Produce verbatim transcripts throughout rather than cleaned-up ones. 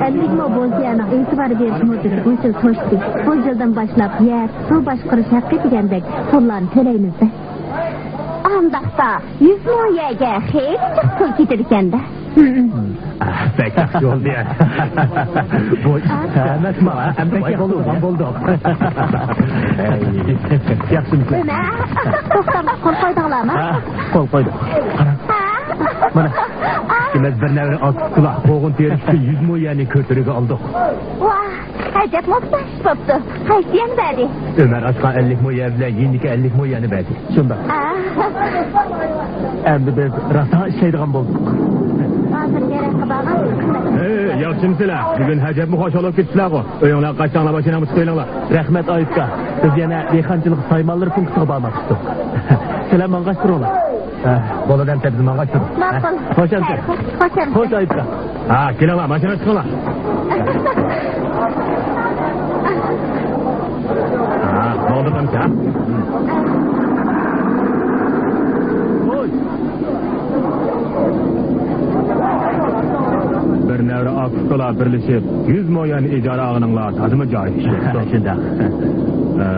ئەللىك مو بوزيەنىڭ ئېتىبار بېرىش مۇددىتى بۇ يىل توشتى. بۇ يىلدىن باشلاپ يەر، سۇ باشقۇرۇش ھەققى دېگەندەك پۇللارنى تۆلەيمىز-دە. ئانداقتا، يۈز مو يەرگە خېلى جىق پۇل كېتىدىكەن-دە. بەك ياخشى بولدى يا. بۇ ئىش ھەممىسى ماڭا، ھەممە باي بولدۇق، بولدۇق. ياخشىمۇ؟ ئۆمەر، توختاڭ، قول قويدۇڭلارمۇ؟ ھە، قول قويدۇق. قارا. مانا، ئىككىمىز بىر نەۋرە ئاز تۇتقۇلا، قوغۇن تېرىش ئۈچۈن يۈز مو يەرنى كۆتۈرۈگە ئالدۇق. ۋاھ، ئەجەب مۇۋاپىق بوپتۇ. قايسى يەرنى بەردى؟ ئۆمەر ئاچقان ئەللىك مو يەر بىلەن يېنىدىكى ئەللىك مو يەرنى بەردى. شۇنداق. ئا. ئەمدى بىز راسا ئىشلەيدىغان بولدۇق. ھازىر يېرىققا بارغان. ھەي، ياخشىمۇسىلەر؟ بۈگۈن ئەجەبمۇ خۇشال بولۇپ كېتىپسىلەرغۇ. ئۆيۈڭلارغا قايتساڭلار، ماشىنامنى تۇتۇۋېلىڭلار. رەھمەت، ئايۇپكا. بىز يەنە دېھقانچىلىق سايمانلىرى پونكىتىغا بارماقچىدۇق. سىلەر ماڭغاچ تۇرۇڭلار. ھە، بولىدۇ ئەمىسە، بىز ماڭغاچ تۇرۇڭ. ماقۇل. ھە، خوش ئەمىسە. خوش ئەمىسە. خوش، ئايۇپكا. ھە، كېلىڭلار، ماشىنىغا چىقىڭلار. ھە، بولدى قىلسا. ھوي. بىر نەۋرە ئاكا-ئۇكىلار بىرلىشىپ يۈز مو يەرنى ئىجارە ئالغىنىڭلار تازىمۇ جايىدا ئىش بوپتۇ. شۇنداق. ئە،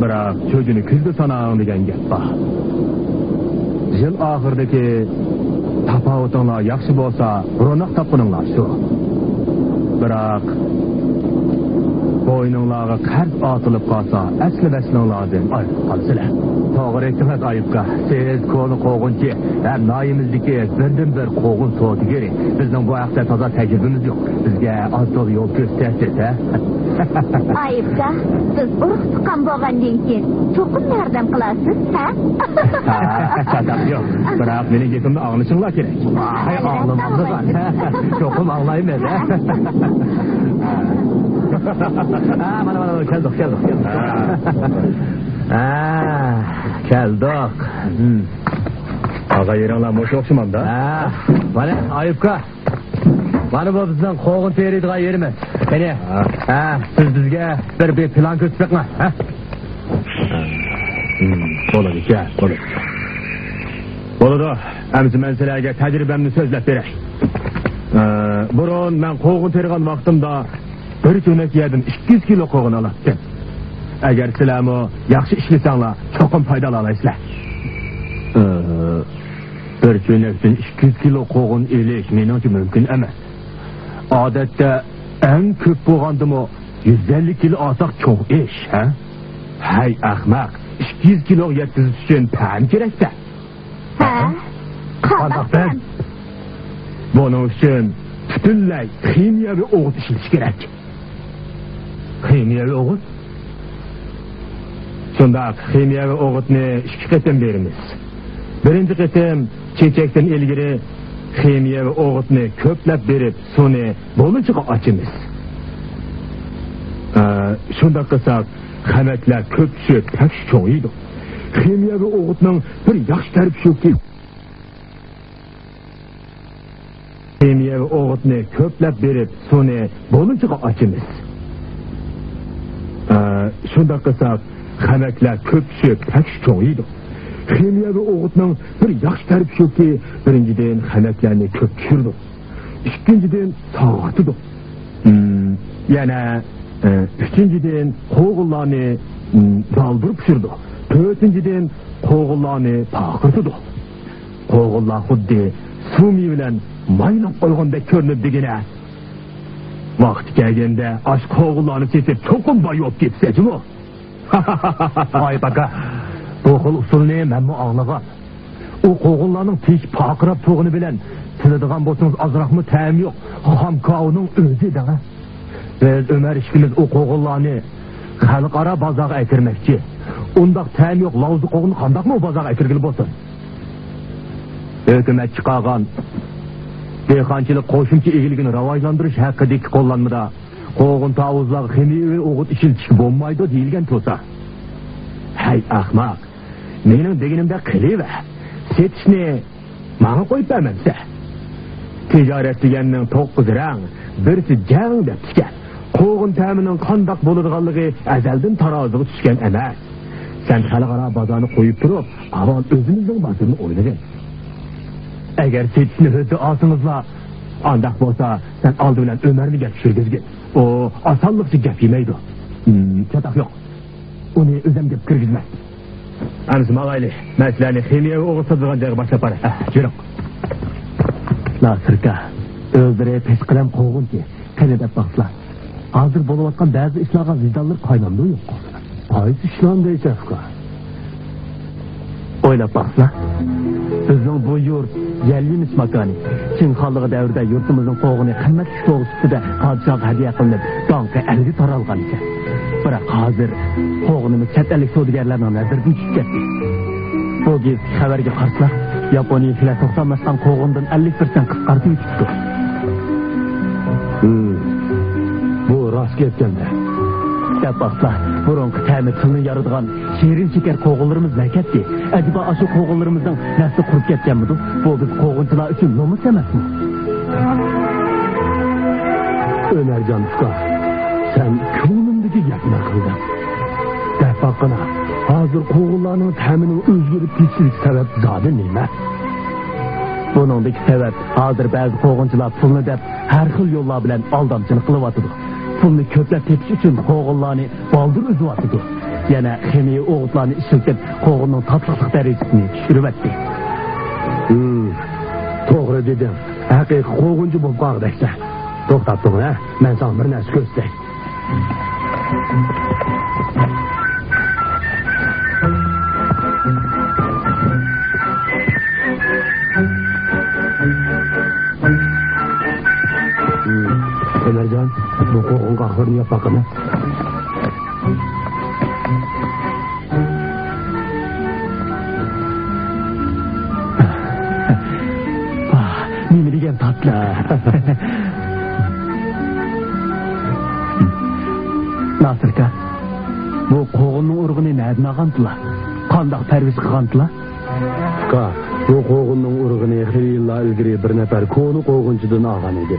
بىراق، چۈجىنى كۈزدە ساناڭ دېگەن گەپ بار. يىل ئاخىرىدىكى تاپاۋىتىڭلار ياخشى بولسا، روناق تاپقىنىڭلار شۇ. بىراق، بوينۇڭلارغا قەرز ئارتىلىپ قالسا، ئەسلى ۋەسلىڭلاردىن ئايرىلىپ قالىسىلەر. توغرا ئېيتتىڭىز، ئايۇپكا. سىز كونا قوغۇنچى ھەم ناھىيەمىزدىكى بىردىنبىر قوغۇن سودىگىرى. بىزنىڭ بۇ ھەقتە تازا تەجرىبىمىز يوق. بىزگە ئاز-تولا يول كۆرسىتەرسىز، ھە؟ ئايۇپكا، بىز ئۇرۇق-تۇغقان بولغاندىن كېيىن چوقۇم ياردەم قىلارسىز، ھە؟ ھە، چاتاق يوق. بىراق مېنىڭ گېپىمنى ئاڭلىشىڭلار كېرەك. ھەي، ئاڭلىمامدىغان. چوقۇم ئاڭلايمەن، ھە؟ ھە، مانا، مانا، مانا، كەلدۇق، كەلدۇق، كەلدۇق. ھە، كەلدۇق. ھىم. ئاغا يېرىڭلار مۇشۇ ئوخشىمامدا؟ ھە، مانا، ئايۇپكا. مانا بۇ بىزنىڭ قوغۇن تېرىيدىغان يېرىمىز. قېنى، ھە، سىز بىزگە بىر، بىر پىلان كۆرسىتىپ بېقىڭ، ھە؟ ھىم، بولىدىكەن، بولىدىكەن. بولىدۇ، ئەمسە مەن سىلەرگە تەجرىبەمنى سۆزلەپ بېرەي. ئە، بۇرۇن مەن قوغۇن تېرىغان ۋاقتىمدا بىر چۆنەك يەردىن ئىككى يۈز كىلو قوغۇن ئالاتتىم. ئەگەر سىلەرمۇ ياخشى ئىشلىسەڭلار، چوقۇم پايدىلالايسىلەر. ئە، بىر چۆنەكتىن ئىككى يۈز كىلو قوغۇن ئېلىش مېنىڭچە مۇمكىن ئەمەس. ئادەتتە ئەڭ كۆپ بولغاندىمۇ يۈز ئەللىك كىلو ئالساق چوڭ ئىش، ھە؟ ھەي ئەخمەق، ئىككى يۈز كىلوغا يەتكۈزۈش ئۈچۈن پەن كېرەك-دە. ھە؟ قانداق پەن؟ بۇنىڭ ئۈچۈن پۈتۈنلەي خىمىيەۋى ئوغۇت ئىشلىتىش كېرەك. خىمىيەۋى ئوغۇت؟ شۇنداق، خىمىيەۋى ئوغۇتنى ئىككى قېتىم بېرىمىز. بىرىنچى قېتىم چېچەكتىن ئىلگىرى خىمىيەۋى ئوغۇتنى كۆپلەپ بېرىپ، سۇنى بولۇشىغا ئاچىمىز. ئە، شۇنداق قىلساق، خەمەكلەر كۆپ چۈشۈپ، پەكشى چوڭىيىدۇ. خىمىيەۋى ئوغۇتنىڭ بىر ياخشى تەرىپى شۇكى، خىمىيەۋى ئوغۇتنى كۆپلەپ بېرىپ، سۇنى بولۇنچىغا ئاچىمىز. ئە، شۇنداق قىلساق، خەمەكلەر كۆپ چۈشۈپ، پەكشى چوڭىيىدۇ. خىمىيەۋى ئوغۇتنىڭ بىر ياخشى تەرىپى شۇكى، بىرىنچىدىن، خەمەكلەرنى كۆپ چۈشۈرىدۇ. ئىككىنچىدىن، ساغىتىدۇ. ھىم، يەنە، ئە، ئۈچىنچىدىن، قوغۇنلارنى، ھىم، دالدۇر پىشۇرىدۇ. تۆتىنچىدىن، قوغۇنلارنى پارقىرىتىدۇ. قوغۇنلار خۇددى سۇ مېۋە بىلەن مايلاپ قويغاندەك كۆرۈنىدۇ دېگىنە. ۋاقتى كەلگەندە ئاشۇ قوغۇنلارنى سېتىپ چوقۇم باي بولۇپ كېتىسەن جۇمۇ. ئايۇپ ئاكا، بۇ خىل ئۇسۇلنى مەنمۇ ئاڭلىغان. ئۇ قوغۇنلارنىڭ تېشى پارقىراپ تۇرغىنى بىلەن، سېلىدىغان بولسىڭىز ئازراقمۇ تەمى يوق خام كاۋىنىڭ ئۆزى دەڭە. بىز ئۆمەر ئىككىمىز ئۇ قوغۇنلارنى خەلقئارا بازارغا ئەكىرمەكچى. ئۇنداق تەمى يوق لاۋزا قوغۇن قانداقمۇ بازارغا ئەكىرگىلى بولسۇن؟ ھۆكۈمەت چىقارغان دېھقانچىلىق قوشۇمچە ئىگىلىكىنى راۋاجلاندۇرۇش ھەققىدىكى قوللانمىدا قوغۇن تاۋۇزلارغا خىمىيەۋى ئوغۇت ئىشلىتىشكە بولمايدۇ دېيىلگەن تۇرسا. ھەي ئەخمەق، مېنىڭ دېگىنىمدەك قىلىۋەر. سېتىشنى ماڭا قويۇپ بەرمەمسە؟ تىجارەت دېگەننىڭ توققۇز رەڭ، بىرسى جەڭ دەپتىكەن. قوغۇن تەمىنىڭ قانداق بولىدىغانلىقى ئەزەلدىن تارازىغا چۈشكەن ئەمەس. سەن خەلقئارا بازارنى قويۇپ تۇرۇپ، ئاۋۋال ئۆزىمىزنىڭ بازىرىنى ئويلىغىن. ئەگەر سېتىشنى ھۆددە ئالسىڭىزلا، ئانداق بولسا، سەن ئالدى بىلەن ئۆمەرنى گەپ چۈشۈرگۈزگىن. ئۇ ئاسانلىقچە گەپ يېمەيدۇ. ھىم، چاتاق يوق. ئۇنى ئۆزۈم گەپ كىرگۈزمەي. ئەمىسە ماڭايلى. مەن سىلەرنى خىمىيەۋى ئوغۇت ساتىدىغان جايغا باشلاپ باراي. ھە، يۈرۈڭ. ناسىركا، ئۆزلىرى پېشقەدەم قوغۇنچى. قېنى دەپ باقسىلا. ھازىر بولۇۋاتقان بەزى ئىشلارغا ۋىجدانلىرى قاينامدۇ يوق؟ قايسى ئىشلارنى دەيسەن، ئۇكا؟ ئويلاپ باقسىلا. بىزنىڭ بۇ يۇرت يەل يېمىش ماكانى. چىڭ خانلىقى دەۋرىدە يۇرتىمىزنىڭ قوغۇنى قىممەتلىك سوۋغا سۈپىتىدە پادىشاھقا ھەدىيە قىلىنىپ، داڭقى ئەلگە تارالغان ئىكەن. بىراق ھازىر قوغۇنىمىز چەت ئەللىك سودىگەرلەرنىڭ نەزىرىدىن چۈشۈپ كەتتى. بۇ گېزىتتىكى خەۋەرگە قارىساق، ياپونىيەلىكلەر توختاملاشقان قوغۇندىن ئەللىك پىرسەنت قىسقارتىۋېتىپتۇ. ھىم، بۇ راست گەپكەن-دە. دەپ باقسا، بۇرۇنقى تەمى تىلنى يارىدىغان شېرىن شېكەر قوغۇنلىرىمىز نەگە كەتتى؟ ئەجەبا ئاشۇ قوغۇنلىرىمىزنىڭ نەسلى قۇرۇپ كەتكەنمىدۇ؟ بۇ بىز قوغۇنچىلار ئۈچۈن نومۇس ئەمەسمۇ؟ ئۆمەرجان ئۇكا، سەن كۆڭلۈمدىكى گەپنى قىلدىڭ. دەپ باققىنا، ھازىر قوغۇنلارنىڭ تەمىنىڭ ئۆزگىرىپ كېتىشىدىكى سەۋەب زادى نېمە؟ بۇنىڭدىكى سەۋەب، ھازىر بەزى قوغۇنچىلار پۇلنى دەپ، ھەر خىل يوللار بىلەن ئالدامچىلىق قىلىۋاتىدۇ. پۇلنى كۆپلەپ تېپىش ئۈچۈن قوغۇنلارنى بالدۇر ئۈزۈۋاتىدۇ. يەنە خىمىيە ئوغۇتلارنى ئىشلىتىپ، قوغۇننىڭ تاتلىقلىق دەرىجىسىنى چۈشۈرۈۋەتتى. ھىم، توغرا دېدىڭ. ھەقىقىي قوغۇنچى بولۇپ قالغۇدەكسەن. توختاپ تۇرغىن، ھە؟ مەن ساڭا بىر نەرسە كۆرسىتەي. ئۆمەرجان، بۇ قوغۇن قاقلىرىنى ياپ باققىنا. ئاھ، نېمە دېگەن تاتلىق. ناسىركا، بۇ قوغۇننىڭ ئۇرۇغىنى نەدىن ئالغانتىلا؟ قانداق پەرۋىش قىلغانتىلا؟ ئۇكا، بۇ قوغۇننىڭ ئۇرۇغىنى خېلى يىللار ئىلگىرى بىر نەپەر كونا قوغۇنچىدىن ئالغان ئىدى.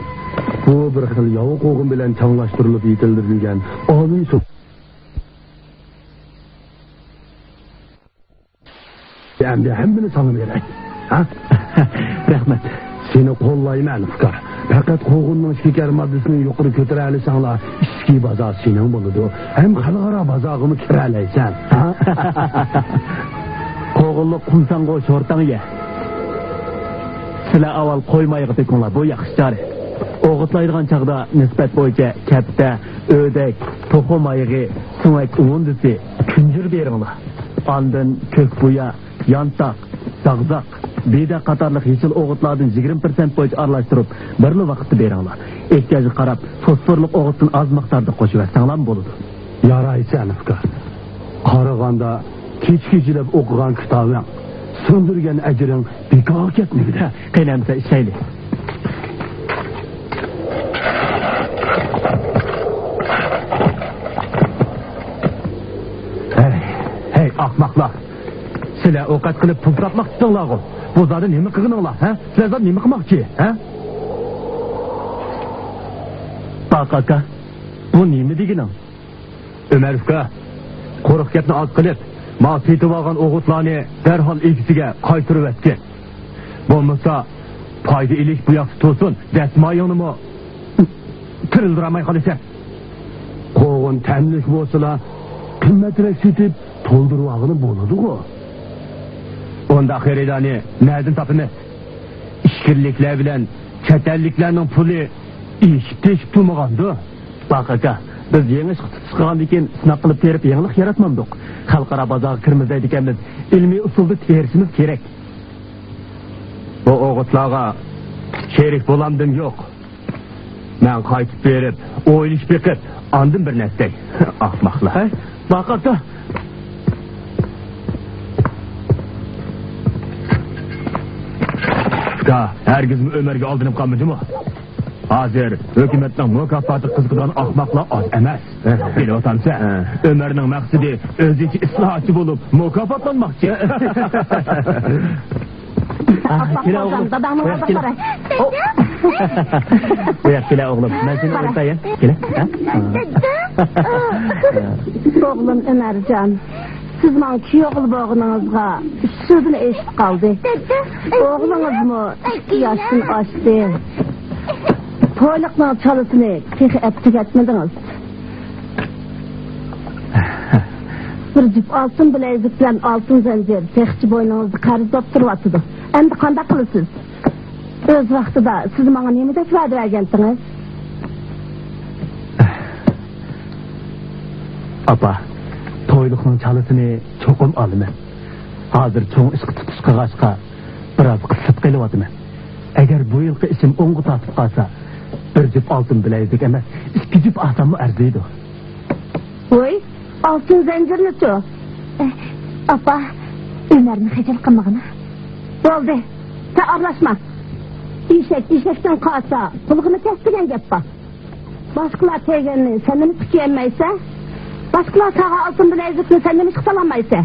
بۇ بىر خىل ياۋا قوغۇن بىلەن چاڭلاشتۇرۇلۇپ يېتىلدۈرۈلگەن ئالىي سوق. ئەمدى ھەممىنى ساڭا بېرەي. ھە؟ رەھمەت. سېنى قوللايمەن، ئۇكا. پەقەت قوغۇننىڭ شېكەر ماددىسىنى يۇقىرى كۆتۈرەلىسەڭلار، ئىچكى بازار سېنىڭ بولىدۇ. ھەم خەلقئارا بازارغىمۇ كىرەلەيسەن. ھە؟ قوغۇنلۇق قۇمساڭغۇ شورتاڭ يە. سىلەر ئاۋۋال قوي مايىغا تۆكۈڭلار، بۇ ياخشى چارە. ئوغۇتلايدىغان چاغدا نىسبەت بويىچە كەپتە، ئۆدەك، توخۇ مايىغى، سۆڭەك ئۇۋۇندىسى، كۈنجۈر بېرىڭلار. ئاندىن كۆك بۇيا، يانتاق، زاغزاق، بىدە قاتارلىق يېشىل ئوغۇتلاردىن يىگىرمە پىرسەنت بويىچە ئارىلاشتۇرۇپ، بىرلا ۋاقىتتا بېرىڭلار. ئېھتىياجغا قاراپ، فوسفورلۇق ئوغۇتتىن ئاز مىقداردا قوشۇۋەتسەڭلارمۇ بولىدۇ. يارايسەن، ئۇكا. قارىغاندا، كېچە-كېچىلەپ ئوقۇغان كىتابىڭ، سىڭدۈرگەن ئەجرىڭ بىكارغا كەتمىگۈدە. قېنى ئەمىسە ئىشلەيلى. ھەي، ھەي، ئاخماقلار! سىلەر ئوقەت قىلىپ پۇل تاپماقچىسىڭلارغۇ؟ بۇ زادى نېمە قىلغىنىڭلار، ھە؟ سىلەر زادى نېمە قىلماقچى، ھە؟ باق ئاكا، بۇ نېمە دېگىنىڭ؟ ئۆمەر ئۇكا، قۇرۇق گەپنى ئاز قىلىپ، ماڭا سېتىۋالغان ئوغۇتلارنى دەرھال ئىگىسىگە قايتۇرۇۋەتكىن. بولمىسا، پايدا ئېلىش بۇ ياقتا تۇرسۇن، دەسمايىڭنىمۇ تىرىلدۇرالماي قالىسەن. قوغۇن تەملىك بولسىلا، قىممەترەك سېتىپ، تولدۇرۇۋالغىلى بولىدىغۇ. ئۇنداق خېرىدارنى نەدىن تاپىمىز؟ ئىچكىرىلىكلەر بىلەن چەت ئەللىكلەرنىڭ پۇلى ئېشىپ تېشىپ تۇرمىغاندۇ؟ باق ئاكا، بىز يېڭى ئىشقا تۇتۇش قىلغاندىن كېيىن سىناق قىلىپ تېرىپ يېڭىلىق ياراتمامدۇق. خەلقئارا بازارغا كىرىمىز دەيدىكەنمىز، ئىلمىي ئۇسۇلدا تېرىشىمىز كېرەك. بۇ ئوغۇتلارغا شېرىك بولامدىم يوق. مەن قايتىپ بېرىپ، ئويلىشىپ بېقىپ، ئاندىن بىر نەرسە دەي. ئاخماقلار. ھەي، باق ئاكا. ئۇكا، ھەرگىزمۇ ئۆمەرگە ئالدىنىپ قالما جۇمۇ. ھازىر ھۆكۈمەتنىڭ مۇكاپاتىغا قىزىقىدىغان ئاخماقلار ئاز ئەمەس. ھە. بىلىۋاتامسەن؟ ھە. ئۆمەرنىڭ مەقسىتى ئۆزىچە ئىسلاھاتچى بولۇپ مۇكاپاتلانماقچى. ئاخماق كېلە قوجام، ئوغلۇم. داداڭنىڭ بۇياق ئالدىغا كېلە. قارا. بۇياق كېلە ئوغلۇم، مەن سېنى ئوينىتايىن. كېلە. ھە؟ ئوغلۇم ئۆمەرجان، سىز ماڭا كۈيئوغۇل بولغىنىڭىزغا ئۈچ يىلدىن ئېشىپ قالدى. ئوغلىڭىزمۇ ئىككى ياشتىن ئاشتى. تويلۇقنىڭ چالىسىنى تېخى ئەپ تۈگەتمىدىڭىز. بىر جۈپ ئالتۇن بىلەيزۈك بىلەن ئالتۇن زەنجىر تېخىچە بوينىڭىزدا قەرز بولۇپ تۇرۇۋاتىدۇ. ئەمدى قانداق قىلىسىز؟ ئۆز ۋاقتىدا سىز ماڭا نېمە دەپ ۋەدە بەرگەنتىڭىز؟ ئاپا، تويلۇقنىڭ چالىسىنى چوقۇم ئالىمەن. ھازىر چوڭ ئىشقا تۇتۇش قىلغاچقا، بىراز قىسىپ قېلىۋاتىمەن. ئەگەر بۇ يىلقى ئىشىم ئوڭغا تارتىپ قالسا، بىر جۈپ ئالتۇن بىلەيزۈك ئەمەس، ئىككى جۈپ ئالساممۇ ئەرزىيدۇ. ۋوي، ئالتۇن زەنجىرنىچۇ؟ ئاپا، ئۆمەرنى خىجىل قىلمىغىنا. بولدى، سەن ئارىلاشما. ئېشەك ئېشەكتىن قالسا، قۇلىقىنى كەس دېگەن گەپ بار. باشقىلار كىيگەننى سەن نېمىشقا كىيەلمەيسەن؟ باشقىلار ساڭا ئالتۇن بىلەيزۈكنى سەن نېمىشقا سالالمايسەن؟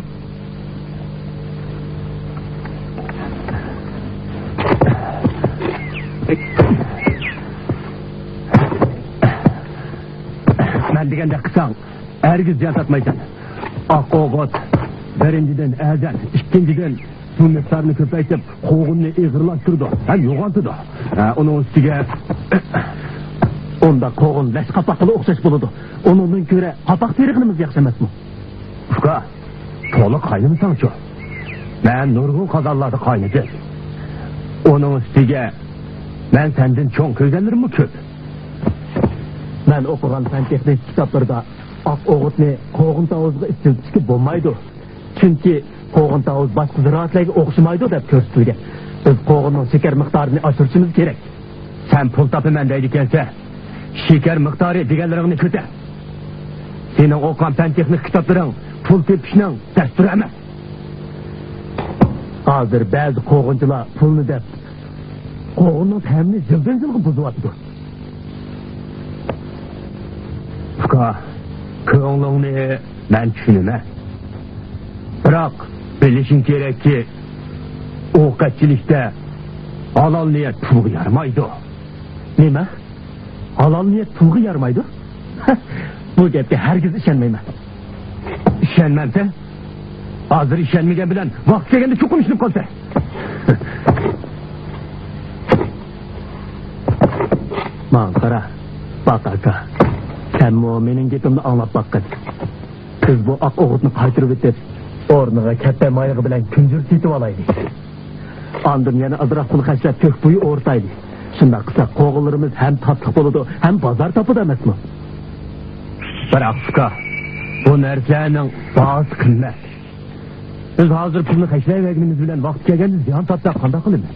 مەن دېگەندەك قىلساڭ، ھەرگىز زىيان تارتمايسەن. ئاق ئوغۇت، بىرىنچىدىن، ئەرزان، ئىككىنچىدىن، بۇ مىقدارنى كۆپەيتىپ، قوغۇننى ئېغىرلاشتۇرىدۇ ھەم يوغانتىدۇ. ھە، ئۇنىڭ ئۈستىگە ئۇنداق قوغۇن لەش قاپاققىلا ئوخشاش بولىدۇ. ئۇنىڭدىن كۆرە قاپاق تېرىغىنىمىز ياخشى ئەمەسمۇ؟ ئۇكا، تولا قاينىمىساڭچۇ؟ مەن نۇرغۇن قازانلاردا قاينىدىم. ئۇنىڭ ئۈستىگە مەن سەندىن چوڭ كۆرگەنلىرىممۇ كۆپ. مەن ئوقۇغان پەن تېخنىكا كىتابلىرىدا ئاق ئوغۇتنى قوغۇن تاۋۇزىغا ئىشلىتىشكە بولمايدۇ. چۈنكى قوغۇن تاۋۇز باشقا زىرائەتلەرگە ئوخشىمايدۇ دەپ كۆرسىتىلگەن. بىز قوغۇننىڭ شېكەر مىقدارىنى ئاشۇرۇشىمىز كېرەك. سەن پۇل تاپىمەن دەيدىكەنسەن، شېكەر مىقدارى دېگەنلىرىڭنى كۆتەر. سېنىڭ ئوقۇغان پەن تېخنىكا كىتابلىرىڭ پۇل تېپىشنىڭ دەستۇرى ئەمەس. ھازىر بەزى قوغۇنچىلار پۇلنى دەپ، قوغۇننىڭ تەمىنى يىلدىن يىلغا بۇزۇۋاتىدۇ. ئۇكا، كۆڭلۈڭنى مەن چۈشىنىمەن. بىراق، بىلىشىڭ كېرەككى، ئوقەتچىلىكتە ھالال نىيەت پۇلغا يارىمايدۇ. نېمە؟ ھالال نىيەت پۇلغا يارىمايدۇ؟ بۇ گەپكە ھەرگىز ئىشەنمەيمەن. ئىشەنمەمسەن؟ ھازىر ئىشەنمىگەن بىلەن ۋاقتى كەلگەندە چوقۇم ئىشىنىپ قالىسەن. ماڭا قارا، باق ئاكا، سەنمۇ مېنىڭ گېپىمنى ئاڭلاپ باققىن. بىز بۇ ئاق ئوغۇتنى قايتۇرۇۋېتىپ، ئورنىغا كەپتە مايىقى بىلەن كۈنجۈر سېتىۋالايلى. ئاندىن يەنە ئازراق پۇل خەجلەپ، كۆك بويى ئورتايلى. شۇنداق قىلساق، قوغۇنلىرىمىز ھەم تاتلىق بولىدۇ، ھەم بازار تاپىدۇ ئەمەسمۇ؟ بىراق، ئۇكا، بۇ نەرسىلەرنىڭ باھاسى قىممەت. بىز ھازىر پۇلنى خەجلەيۋەرگىنىمىز بىلەن ۋاقتى كەلگەندە زىيان تارتساق قانداق قىلىمىز؟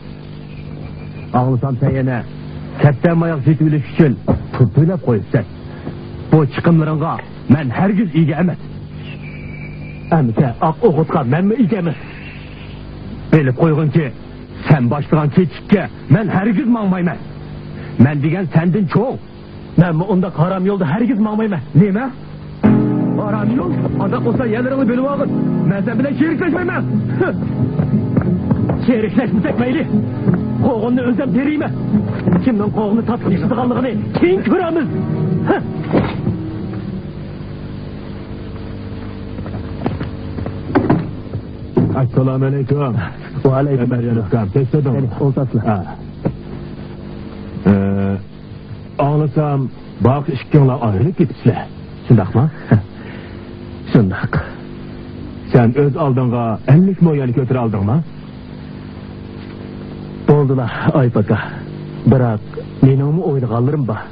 ئاڭلىسام، سەن يەنە كەپتە ماياق سېتىۋېلىش ئۈچۈن پۇل تۆلەپ قويۇپسەن. بۇ چىقىملىرىڭغا مەن ھەرگىز ئىگە ئەمەس. ئەمىسە ئاق ئوغۇتقا مەنمۇ ئىگە ئەمەس. بىلىپ قويغىنكى، سەن باشلىغان كېچىككە مەن ھەرگىز ماڭمايمەن. مەن دېگەن سەندىن چوڭ. مەنمۇ ئۇنداق ھارام يولدا ھەرگىز ماڭمايمەن. نېمە؟ ھارام يول؟ ئانداق بولسا يەرلىرىڭنى بۆلۈۋالغىن. مەن سەن بىلەن شېرىكلەشمەيمەن. شېرىكلەشمىسەك مەيلى. قوغۇننى ئۆزۈم تېرىيمەن. كىمنىڭ قوغۇنى تاتلىق پىشىدىغانلىقىنى كېيىن كۆرەرمىز. ئەسسالامۇئەلەيكۇم. ۋەئەلەيكۇم ئەسسالام. كەچتىڭىز. ئولتۇرسىلا. ئاڭلىسام، بايىقى ئىككىڭلار ئايرىلىپ كېتىپسىلەر. شۇنداقمۇ؟ شۇنداق. سەن ئۆز ئالدىڭغا ئەللىك مو يەر كۆتۈرەلدىڭما؟ بولدىلا، ئايۇپ ئاكا. بىراق، مېنىڭمۇ ئويلىغانلىرىم بار.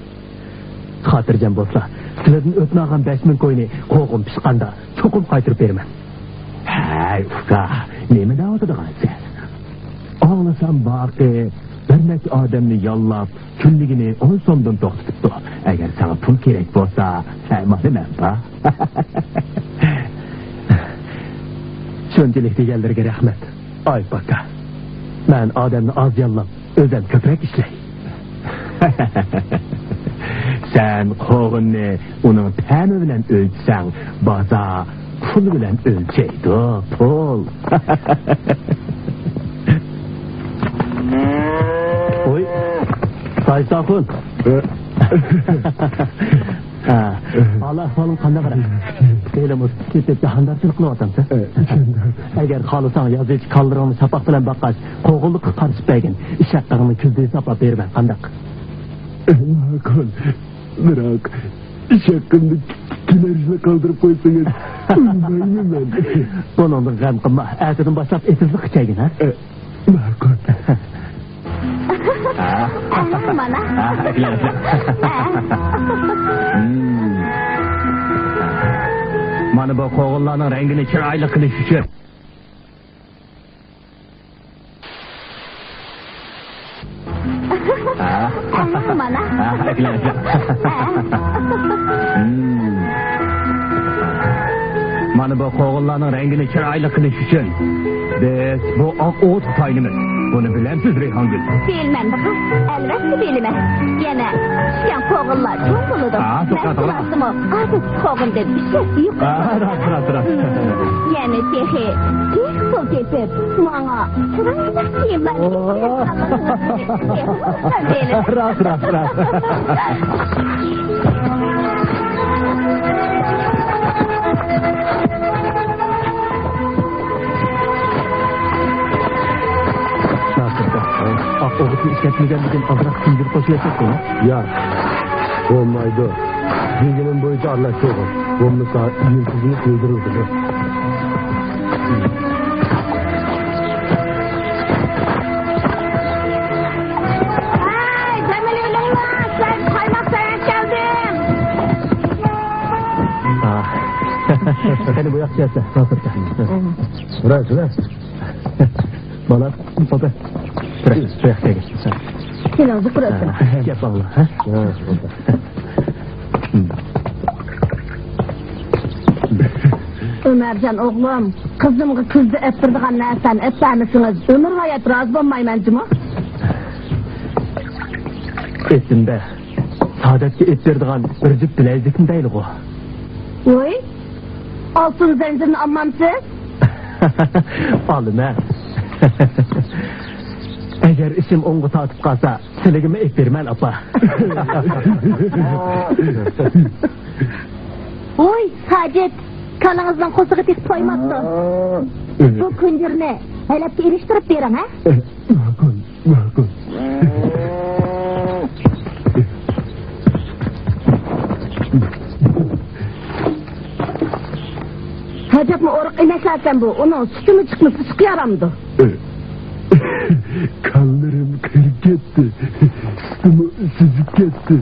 خاتىرجەم بولسا، سىلەردىن ئۆتۈنەلىگەن بەش مىڭ كوينى قوغۇن پىشقاندا چوقۇم قايتۇرۇپ بېرىمەن. ھەي، ئۇكا، نېمە دەۋاتىدىغانسەن؟ ئاڭلىسام، بايىقى بىر نەچچە ئادەمنى ياللاپ، كۈنلۈكىنى ئون سومدىن توختىتىپتۇ. ئەگەر ساڭا پۇل كېرەك بولسا، ھە، مانا مەن بار. شۇنچىلىك دېگەنلىرىگە رەھمەت، ئايۇپ ئاكا. مەن ئادەمنى ئاز ياللاپ، ئۆزۈم كۆپرەك ئىشلەي. سەن قوغۇننى ئۇنىڭ تەمى بىلەن ئۆلچىسەڭ، بازار پۇل بىلەن ئۆلچەيدۇ، پۇل. ۋوي، تاجدىن ئاخۇن. ھە، ھال-ئەھۋالىڭ قانداق، رەك؟ ھېلىمۇ سېتىپ جاھاندارچىلىق قىلىۋاتامسەن؟ ئەگەر خالىساڭ، يازىچە كالىلىرىڭنى شاپاق بىلەن باققاچ، قوغۇنلۇققا قارىشىپ بەرگىن. ئىش ھەققىڭنى كۈزدە ھېسابلاپ بېرىمەن، قانداق؟ بىراق، شەققىمنى كېلەرچىلا قالدۇرۇپ قويسىڭىز، ئۇنىمايمەن مەن. بۇنىڭدىن غەم قىلما، ئەتىدىن باشلاپ ئېتىزلىق ئىچەيلى، ھە؟ ئە، ماقۇل. ئەنە مانا. ھە، ئەكىلەڭ، ئەكىلەڭ. ھە. مم. مانا بۇ قوغۇنلارنىڭ رەڭگىنى چىرايلىق قىلىش ئۈچۈن. ھە؟ ئەنە مانا. ھە، ئەكىلەڭ، ئەكىلەڭ. مم. مانا بۇ قوغۇنلارنىڭ رەڭگىنى چىرايلىق قىلىش ئۈچۈن بىز بۇ ئاق ئوغۇتقا تايىنىمىز. بۇنى بىلەمسىز، رەيھانگۈل؟ بىلىمەن، بۇغا. ئەلۋەتتە بىلىمەن. يەنە پىشكەن قوغۇنلار چوڭ بولىدۇ. ھە، توختاڭ، توختاڭ. مەھسۇلاتىمۇ ئاز قوغۇن دەپ ئىششەپ يۇقىرى. ھە، راست، راست، راست. يەنە تېخى تېخى پۇل تېپىپ، ماڭا چىرايلىق كىيىملەرنى ئېلىپ بېرىدىغانلىقىڭىزنى تېخىمۇ ئوبدان بىلىمەن. راست، راست، راست. ئاق ئوغۇتنى ئىشلەتمىگەندىكىن ئازراق سىڭدۈرۈپ قوشۇۋەتسەككۇ؟ ياق، بولمايدۇ. دېگىنىم بويىچە ئارىلاشتۇرغىن. بولمىسا يىلتىزىنى كۆيدۈرۈۋېتىدۇ. ھەي، دەم ئېلىۋېلىڭلار، سىلەرگە قايماق سەۋەب كەلدىم. قېنى، بۇ ياققا كەلسە، ھازىرقى. راست، راست. بالا، توپى. بۇ ياققا كەلگىن. كېلىڭ، زۇكرا. ھە، گەپ ئاڭلا، ھە؟ ھە، بولدى. ئۆمەرجان ئوغلۇم، قىزىمغا كۈزدە ئەپ بېرىدىغان نەرسەنى ئەپ بەرمىسىڭىز، ئۆمۈر ھايات رازى بولمايمەن جۇمۇ. ئېسىمدە، سادەتكە ئېپ بېرىدىغان بىر جۈپ بىلەيزۈكنى دەيلىغۇ. ۋوي، ئالتۇن زەنجىرنى ئالمامسىز؟ ئالىمەن. ئەگەر ئىشىم ئوڭغا تارتىپ قالسا، سىلىگىمۇ ئېپ بېرىمەن، ئاپا. ۋوي، ساجىت، كالىڭىزنىڭ قورسىقى تېخى تويماپتۇ. بۇ كۈنجۈرنى ھەلەپكە ئېلىشتۇرۇپ بېرىڭ، ھە؟ ماقۇل، ماقۇل. ئەجەبمۇ ئورۇق ئەمەسلەكەن بۇ. ئۇنىڭ سۈتىمۇ چىقمىسا، سۈتى يارامدۇ. كانلىرىم قېرىپ كەتتى. سۈتىمۇ سۈزۈپ كەتتى.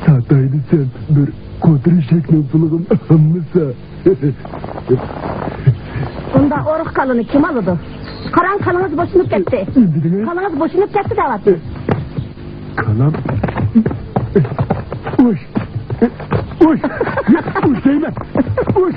ساتاي دېسەم، بىر قوتۇر ئېشەكنىڭ پۇلىغىمۇ ئالمىسا. ئۇنداق ئورۇق كالىنى كىم ئالىدۇ؟ قاراڭ، كالىڭىز بوشىنىپ كەتتى. كالىڭىز بوشىنىپ كەتتى دەۋاتىمەن. كالام. ئۇش. ئۇش. ئۇش دەيمەن. ئۇش.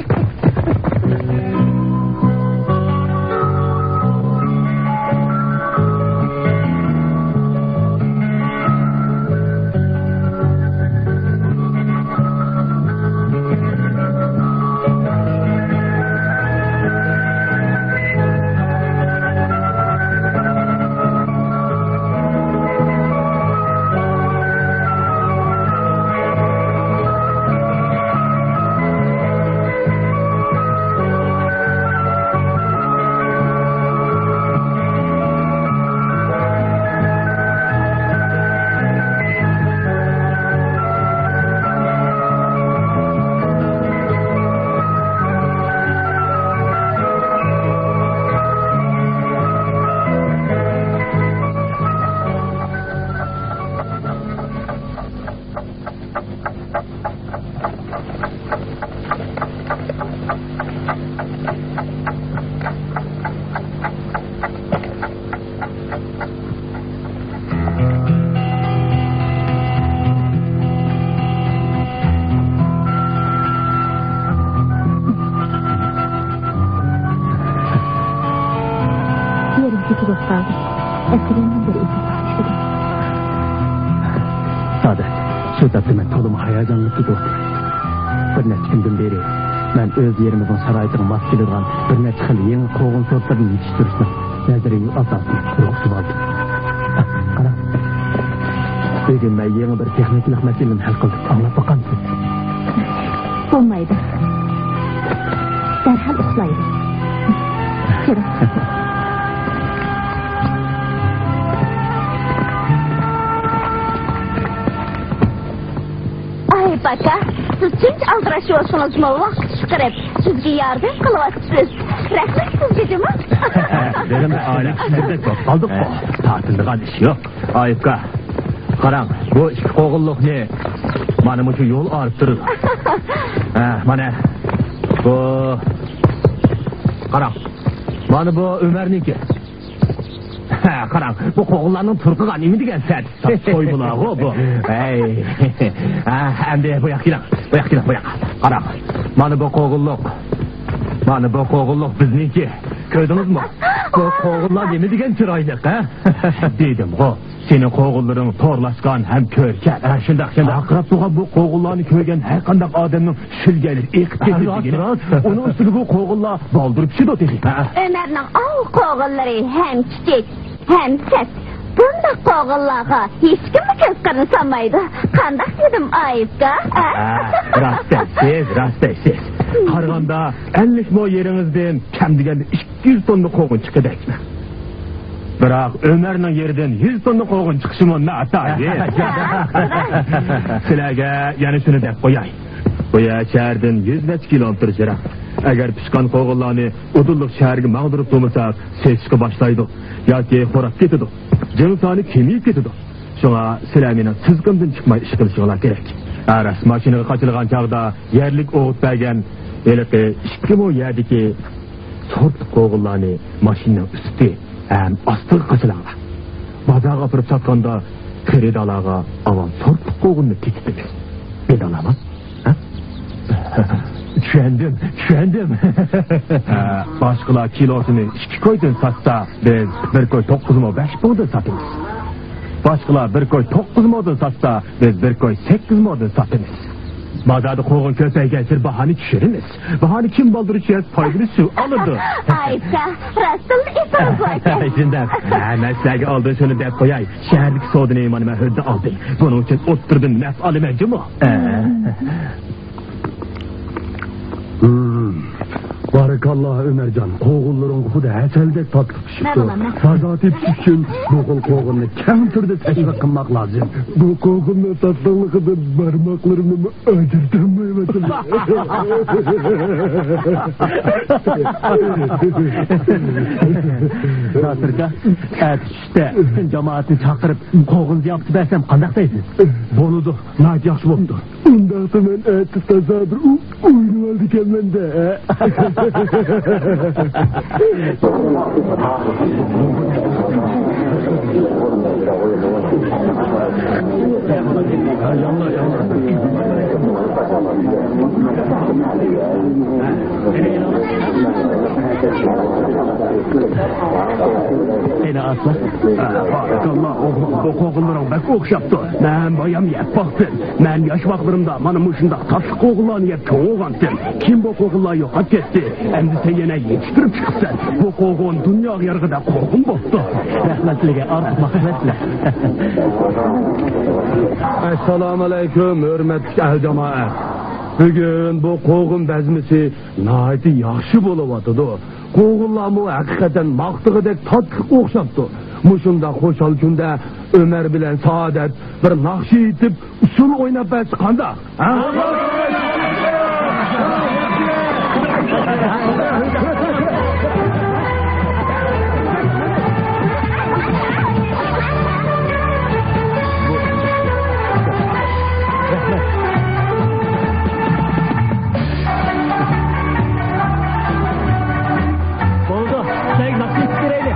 يېرىم كېچە بولۇپ قالدى. ئەسلىدىن بىر ئىزدىن باشلىدىم. سادەت، شۇ تاپتا مەن تولىمۇ ھاياجانلىنىپ كېتىۋاتىمەن. بىر نەچچە كۈندىن بېرى مەن ئۆز يېرىمىزنىڭ شارائىتىغا ماس كېلىدىغان بىر نەچچە خىل يېڭى قوغۇن سورتلىرىنى يېتىشتۈرۈشنىڭ نەزەرىيىۋى ئاساسىنى تۇرغۇزۇۋالدىم. قاراڭ، بۈگۈن مەن يېڭى بىر تېخنىكىلىق مەسىلىنى ھەل قىلدىم. ئاڭلاپ باقامسىز؟ بولمايدۇ. دەرھال ئۇخلايدۇ. كىرىڭ. ئاكا، سىز شۇنچە ئالدىراش بولسىڭىزمۇ ۋاقىت چىقىرىپ سىزگە ياردەم قىلىۋاتىسىز. رەھمەت سىزگە جۇمۇ. بىرىمىز ئائىلە كىشىلىرىدەك بولۇپ قالدۇققۇ. تارتىنىدىغان ئىش يوق. ئايۇپكا، قاراڭ، بۇ ئىككى قوغۇنلۇقنى مانا مۇشۇ يول ئارىپ تۇرىدۇ. ھە، مانا بۇ، قاراڭ، مانا بۇ ئۆمەرنىڭكى. ھە، قاراڭ، بۇ قوغۇنلارنىڭ تۇرقىغا نېمە دېگەن سەت. سويمىلاغۇ بۇ. ھەي. ھە، ئەمدى بۇ ياققا كېلىڭ. بۇ ياققا كېلىڭ، بۇ ياققا. قاراڭ. مانا بۇ قوغۇنلۇق. مانا بۇ قوغۇنلۇق بىزنىڭكى. كۆردىڭىزمۇ؟ بۇ قوغۇنلار نېمە دېگەن چىرايلىق، ھە؟ دېدىمغۇ. سېنىڭ قوغۇنلىرىڭ تورلاشقان ھەم كۆركەم. ھە، شۇنداق، شۇنداق. ھارقىراپ تۇرغان بۇ قوغۇنلارنى كۆرگەن ھەر قانداق ئادەمنىڭ شۈلگەيلىرى ئېقىپ كېتىدۇ دېگىنى. راست، راست. ئۇنىڭ ئۈستىگە بۇ قوغۇنلار بالدۇر پىشىدۇ تېخى. ھە. ئۆمەرنىڭ ئاۋۇ قوغۇنلىرى ھەم كىچىك، ھەم سەت. بۇنداق قوغۇنلارغا ھېچكىممۇ كۆز قىرىنى سالمايدۇ. قانداق دېدىم، ئايۇپكا؟ ھە؟ ھە، راست دەيسىز، راست دەيسىز. قارىغاندا، ئەللىك مو يېرىڭىزدىن كەم دېگەندە ئىككى يۈز توننا قوغۇن چىقىدۇ. بىراق ئۆمەرنىڭ يېرىدىن يۈز توننا قوغۇن چىقىشىمۇ ناتايىن. سىلەرگە يەنە شۇنى دەپ قوياي. بۇ يەر شەھەردىن يۈز نەچچە كىلومېتىر يىراق. ئەگەر پىشقان قوغۇنلارنى ئۇدۇللۇق شەھەرگە ماڭدۇرۇپ تۇرمىساق، سېسىشقا باشلايدۇ ياكى خوراپ كېتىدۇ. جىڭ سانى كېمىيىپ كېتىدۇ. شۇڭا سىلەر مېنىڭ سىزىقىمدىن چىقماي ئىش قىلىشىڭلار كېرەك. ھە، راست، ماشىنىغا قاچىلىغان چاغدا يەرلىك ئوغۇت بەرگەن ھېلىقى ئىككى مو يەردىكى سورتلۇق قوغۇنلارنى ماشىنىنىڭ ئۈستى ھەم ئاستىغا قاچىلاڭلار. بازارغا ئاپىرىپ ساتقاندا خېرىدارلارغا ئاۋۋال سورتلۇق قوغۇننى تېتىتىمىز. بىلدىڭلارمۇ؟ ھە؟ چۈشەندىم، چۈشەندىم. ھە، باشقىلار كىلوسىنى ئىككى كويدىن ساتسا، بىز بىر كوي توققۇز مو بەش موغدىن ساتىمىز. باشقىلار بىر كوي توققۇز موغدىن ساتسا، بىز بىر كوي سەككىز موغدىن ساتىمىز. بازاردا قوغۇن كۆپەيگەنسېرى باھانى چۈشۈرىمىز. باھانى كىم بالدۇر چۈشۈرسە، پايدىلىشىشى ئالىدۇ. ئايۇپكا، راستتىنلا ئېسىڭىزغۇ ئەكەن. شۇنداق. ھە، مەن سىلەرگە ئالدىن شۇنى دەپ قوياي. شەھەردىكى سودىنى مانا مەن ھۆددە ئالدىم. بۇنىڭ ئۈچۈن ئوتتۇرىدىن نەپ ئالىمەن جۇمۇ. ھە. ھىم. بارىكاللا ئۆمەرجان، قوغۇنلىرىڭ خۇددى ھەسەلدەك تاتلىق پىشىپتۇ. مەن بولىمەن. بازار تېپىش ئۈچۈن بۇ خىل قوغۇننى كەڭ تۈردە تەشۋىق قىلماق لازىم. بۇ قوغۇننىڭ تاتلىقلىقىدىن بارماقلىرىمنىمۇ ئاجرىتالمايۋاتىمەن. ناسىركا، ئەتە چۈشتە پۈتۈن جامائەتنى چاقىرىپ، قوغۇن زىياپىتى بەرسەم قانداق دەيسىز؟ بولىدۇ، ناھايىتى ياخشى بوپتۇ. ئۇنداقتا مەن ئەتە تازا بىر ئو-، ئوينىۋالىدىكەنمەن-دە. قېنى ئاسلا. بارىكاللا، ئوغلۇم، بۇ قوغۇنلىرىڭ بەك ئوخشاپتۇ. مەن بايام يەپ باقتىم. مەن ياش ۋاقىتلىرىمدا مانا مۇشۇنداق تاتلىق قوغۇنلارنى يەپ چوڭ بولغانتىم. كېيىن بۇ قوغۇنلار يوقاپ كەتتى. ئەمدى سەن يەنە يېتىشتۈرۈپ چىقىپسەن. بۇ قوغۇن دۇنياغا يارىغۇدەك قوغۇن بوپتۇ. رەھمەتلىكى ئارتۇق ماقسەتلەر. ئەسسالامۇئەلەيكۇم، ھۆرمەتلىك ئەل جامائەت. بۈگۈن بۇ قوغۇن بەزمىسى ناھايىتى ياخشى بولۇۋاتىدۇ. قوغۇنلارمۇ ھەقىقەتەن ماختىغۇدەك تاتلىق ئوخشاپتۇ. مۇشۇنداق خۇشال كۈندە ئۆمەر بىلەن سائادەت بىر ناخشا ئېيتىپ، ئۇسسۇل ئويناپ بەرسە قانداق؟ ھە؟ بولدى، سەن ناخشا ئېيتىپ بېرەيلى.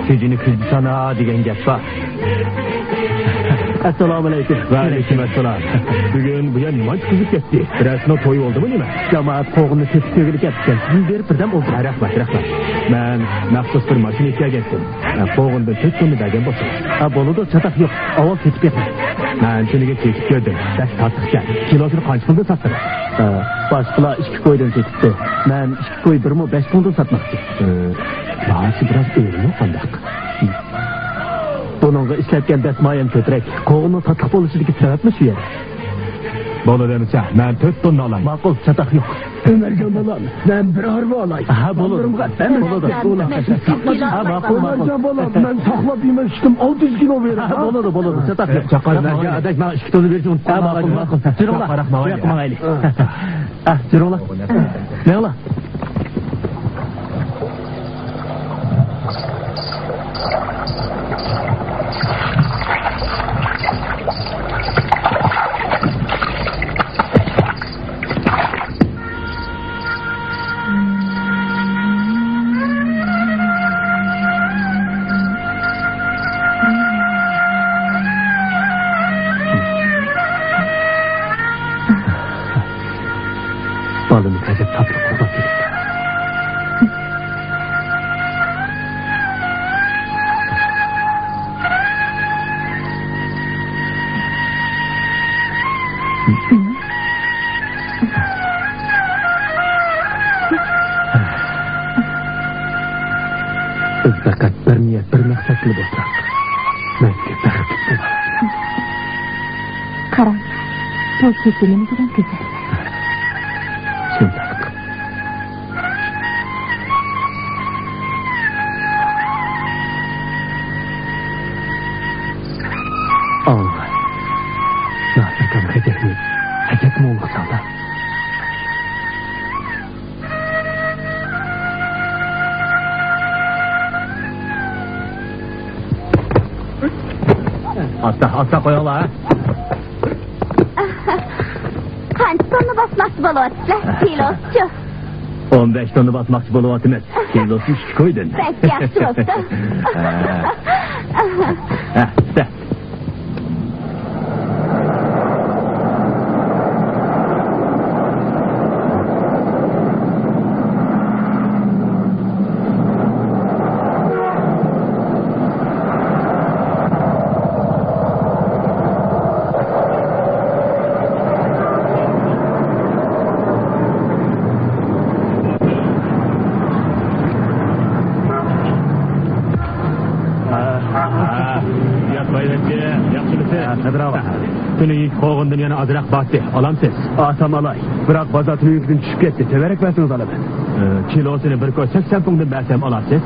سۈيدۈنى كۈزدە سانا دېگەن گەپ بار. ئەسسالامۇئەلەيكۇم. ۋەئەلەيكۇم ئەسسالام. بۈگۈن بۇ يەر نېمانچە قىزىپ كەتتى؟ بىرەرسىنىڭ تويى بولدىمۇ نېمە؟ جامائەت قوغۇننى سېتىپ كۆرگىلى كەپتىكەن. سىزنى بېرىپ بىردەم ئولتۇرۇڭ. ھە، رەھمەت، رەھمەت. مەن مەخسۇس بىر ماشىنا ئىكەرگەنتىم. ھە، قوغۇندىن تۆت توننا بەرگەن بولسىڭىز. ھە، بولىدۇ، چاتاق يوق. ئاۋۋال سېتىپ بېقىڭ. مەن تۈنۈگۈن سېتىپ كۆردۈم. بەك تاتلىق ئىكەن. كىلوسىنى قانچە پۇلدىن ساتتىڭىز؟ ھە، باشقىلار ئىككى كويدىن سېتىپتۇ. مەن ئىككى كوي بىر مو بەش پۇڭدىن ساتماقچى. ئى، باھاسى بىراز ئۆرۈملۈك قانداق؟ بۇنىڭغا ئىشلەتكەن دەسمايەم كۆپرەك. قوغۇننىڭ تاتلىق بولۇشىدىكى سەۋەبمۇ شۇ يەر. بولىدۇ ئەمىسە، مەن تۆت توننا ئالاي. ماقۇل، چاتاق يوق. ئۆمەرجان بالام، مەن بىر ھارۋا ئالاي. ھە، بولىدۇ. بولىدۇ. ھە، ماقۇل، ماقۇل. ئۆمەرجان بالام، مەن ساقلاپ يېمەكچىدىم، ئالتە يۈز كىلو بېرىڭ. ھە، بولىدۇ، بولىدۇ، چاتاق يوق. چاقار، مەن ئاداش ماڭا ئىككى توننا بېرىشنى ئۇنتۇپ قالمىغايلى. ھە، ماقۇل، ماقۇل. جۈرۈڭلار. ھە، جۈرۈڭلار. مېڭىڭلار. بالىمىز ئەجەب تاتلىق ئۇخلاپ كېتىپتۇ. بىز پەقەت بىر نىيەت، بىر مەقسەت بىلەن ئولتۇراق. مەن بەختلىك بولىمەن. قاراڭ، بۇ كېچە نېمە دېگەن گۈزەل. شۇنداق. ئاڭلا. ناسىركان خەجەكنى ئەجەب مۇڭلۇق سالدى. ئاستا، ئاستا قويۇڭلار، ھە. قانچە توننا باسماقچى بولۇۋاتىسىلەر؟ كىلوسىچۇ؟ ئون بەش توننا باسماقچى بولۇۋاتىمىز. كىلوسى ئىككى كويدىن. بەك ياخشى بوپتۇ. ھە. ھە، ئاستا. ھە، ھە، ياق بايۋەچچە، ياخشىمۇسىز؟ ھە، قادىر ئاغا. تۈنۈگۈنكى قوغۇندىن يەنە ئازراق بارتى، ئالامسىز؟ ئالسام ئالاي، بىراق بازار تۈنۈگۈنكىدىن چۈشۈپ كەتتى، تۆۋەنرەك بەرسىڭىز ئالىمەن. ئى، كىلوسىنى بىر كوي سەكسەن پۇڭدىن بەرسەم ئالارسىز؟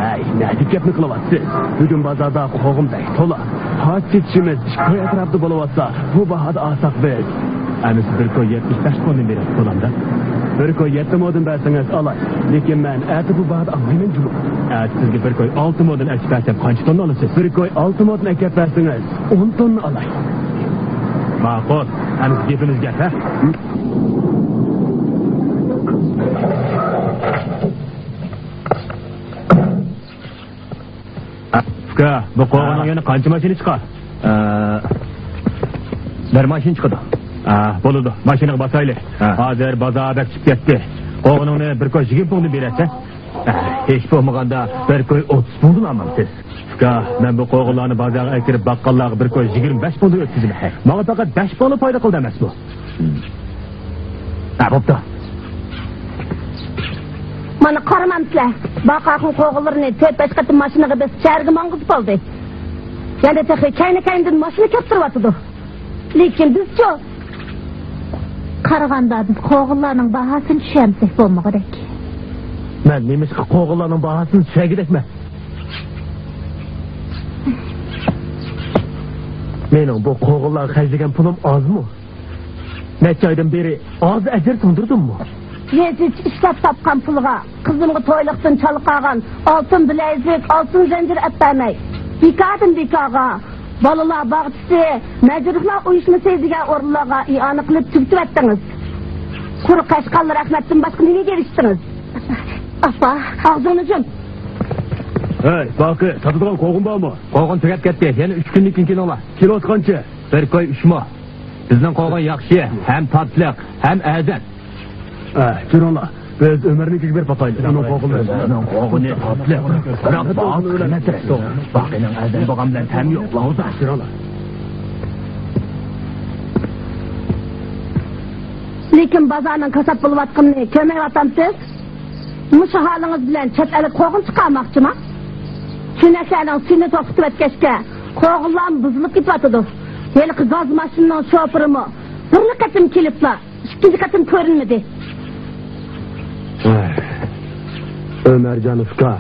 ھەي، نەدىكى گەپنى قىلىۋاتىسىز؟ بۈگۈن بازاردا قوغۇن بەك تولا. ھازىر سېتىشىمىز ئىككى كوي ئەتراپىدا بولۇۋاتسا، بۇ باھادا ئالساق بىز. ئەمىسە بىر كوي يەتمىش بەش موندىن بېرىڭ، بولامدا؟ بىر كوي يەتتە موندىن بەرسىڭىز ئالاي. لېكىن مەن ئەتە بۇ باھادا ئالمايمەن جۇمۇ. ئەتە سىزگە بىر كوي ئالتە موندىن ئەكىپ بەرسەم قانچە توننا ئالىسىز؟ بىر كوي ئالتە موندىن ئەكەپ بەرسىڭىز ئون توننا ئالاي. ماقۇل. ئەمىسە گېپىمىز گەپ، ھە؟ ئۇكا، بۇ قوغۇننىڭ يەنە قانچە ماشىنا چىقار؟ ئە، بىر ماشىنا چىقىدۇ. ئە، بولىدۇ، ماشىنىغا باسايلى. ھە. ھازىر بازار بەك چۈشۈپ كەتتى. قوغۇنۇڭنى بىر كوي يىگىرمە پۇڭدىن بېرەتسەن. ئە، ھېچ بولمىغاندا بىر كوي ئوتتۇز پۇڭدىن ئالمامسىز؟ ئۇكا، مەن بۇ قوغۇنلارنى بازارغا ئەكىرىپ باققانلارغا بىر كوي يىگىرمە بەش پۇڭدىن ئۆتكۈزىمەن. ماڭا پەقەت بەش پۇڭلا پايدا قىلدى ئەمەسمۇ؟ ھە، بوپتۇ. مانا قارىمامسىلەر، باقاخۇن قوغۇنلىرىنى تۆت-بەش قېتىم ماشىنىغا بېسىپ، شەھەرگە ماڭغۇزۇپ بولدى. يەنە تېخى كەينى-كەينىدىن ماشىنا كەپ تۇرۇۋاتىدۇ. لېكىن بىزچۇ؟ قارىغاندا بىز قوغۇنلارنىڭ باھاسىنى چۈشەنسەك بولمىغۇدەك. مەن نېمىشقا قوغۇنلارنىڭ باھاسىنى چۈشەنگۈدەكمەن؟ مېنىڭ بۇ قوغۇنلارغا خەجلىگەن پۇلۇم ئازمۇ؟ نەچچە ئايدىن بېرى ئاز ئەجىر سىڭدۈردۈممۇ؟ ھېچ ئىشلەپ تاپقان پۇلغا قىزىمغا تويلۇقتىن چالا قالغان ئالتۇن بىلەيزۈك، ئالتۇن زەنجىر ئەپ بەرمەي، بىكاردىن بىكارغا، بالىلار باغچىسى، مەجرۇھلار ئۇيۇشمىسى دېگەن ئورۇنلارغا ئىئانە قىلىپ تۈگىتىۋەتتىڭىز. قۇرۇق قەشقەرلىك ئەخمەتتىن باشقا نېمىگە ئېرىشتىڭىز؟ ئاپا. ئاغزىڭنى يۇم. ھەي، باقى، ساتىدىغان قوغۇن بارمۇ؟ قوغۇن تۈگەپ كەتتى. يەنە ئۈچ كۈندىن كېيىن كېلىڭلار. كىلوسى قانچە؟ بىر كوي ئۈچ مو. بىزنىڭ قوغۇن ياخشى، ھەم تاتلىق، ھەم ئەرزان. ئە، جۈرۈڭلار، بىز ئۆمەرنىڭكىگە بېرىپ باقايلى. ئۇنىڭ قوغۇنلىرى. بىزنىڭ قوغۇنى تاتلىق، بىراق باھاسى قىممەترەك. باقىنىڭ ئەرزان بولغان بىلەن تەمى يوق. جۈرۈڭلار. لېكىن بازارنىڭ كاسات بولۇۋاتقىنىنى كۆرمەيۋاتامسىز؟ مۇشۇ ھالىڭىز بىلەن چەت ئەلگە قوغۇن چىقارماقچىما؟ چۆنەكلەرنىڭ سۈيىنى توختىتىۋەتكەچكە، قوغۇنلارمۇ بۇزۇلۇپ كېتىۋاتىدۇ. ھېلىقى گاز ماشىنىنىڭ شوپۇرىمۇ بىرلا قېتىم كېلىپلا، ئىككىنچى قېتىم كۆرۈنمىدى. ئۆمەرجان ئۇكا،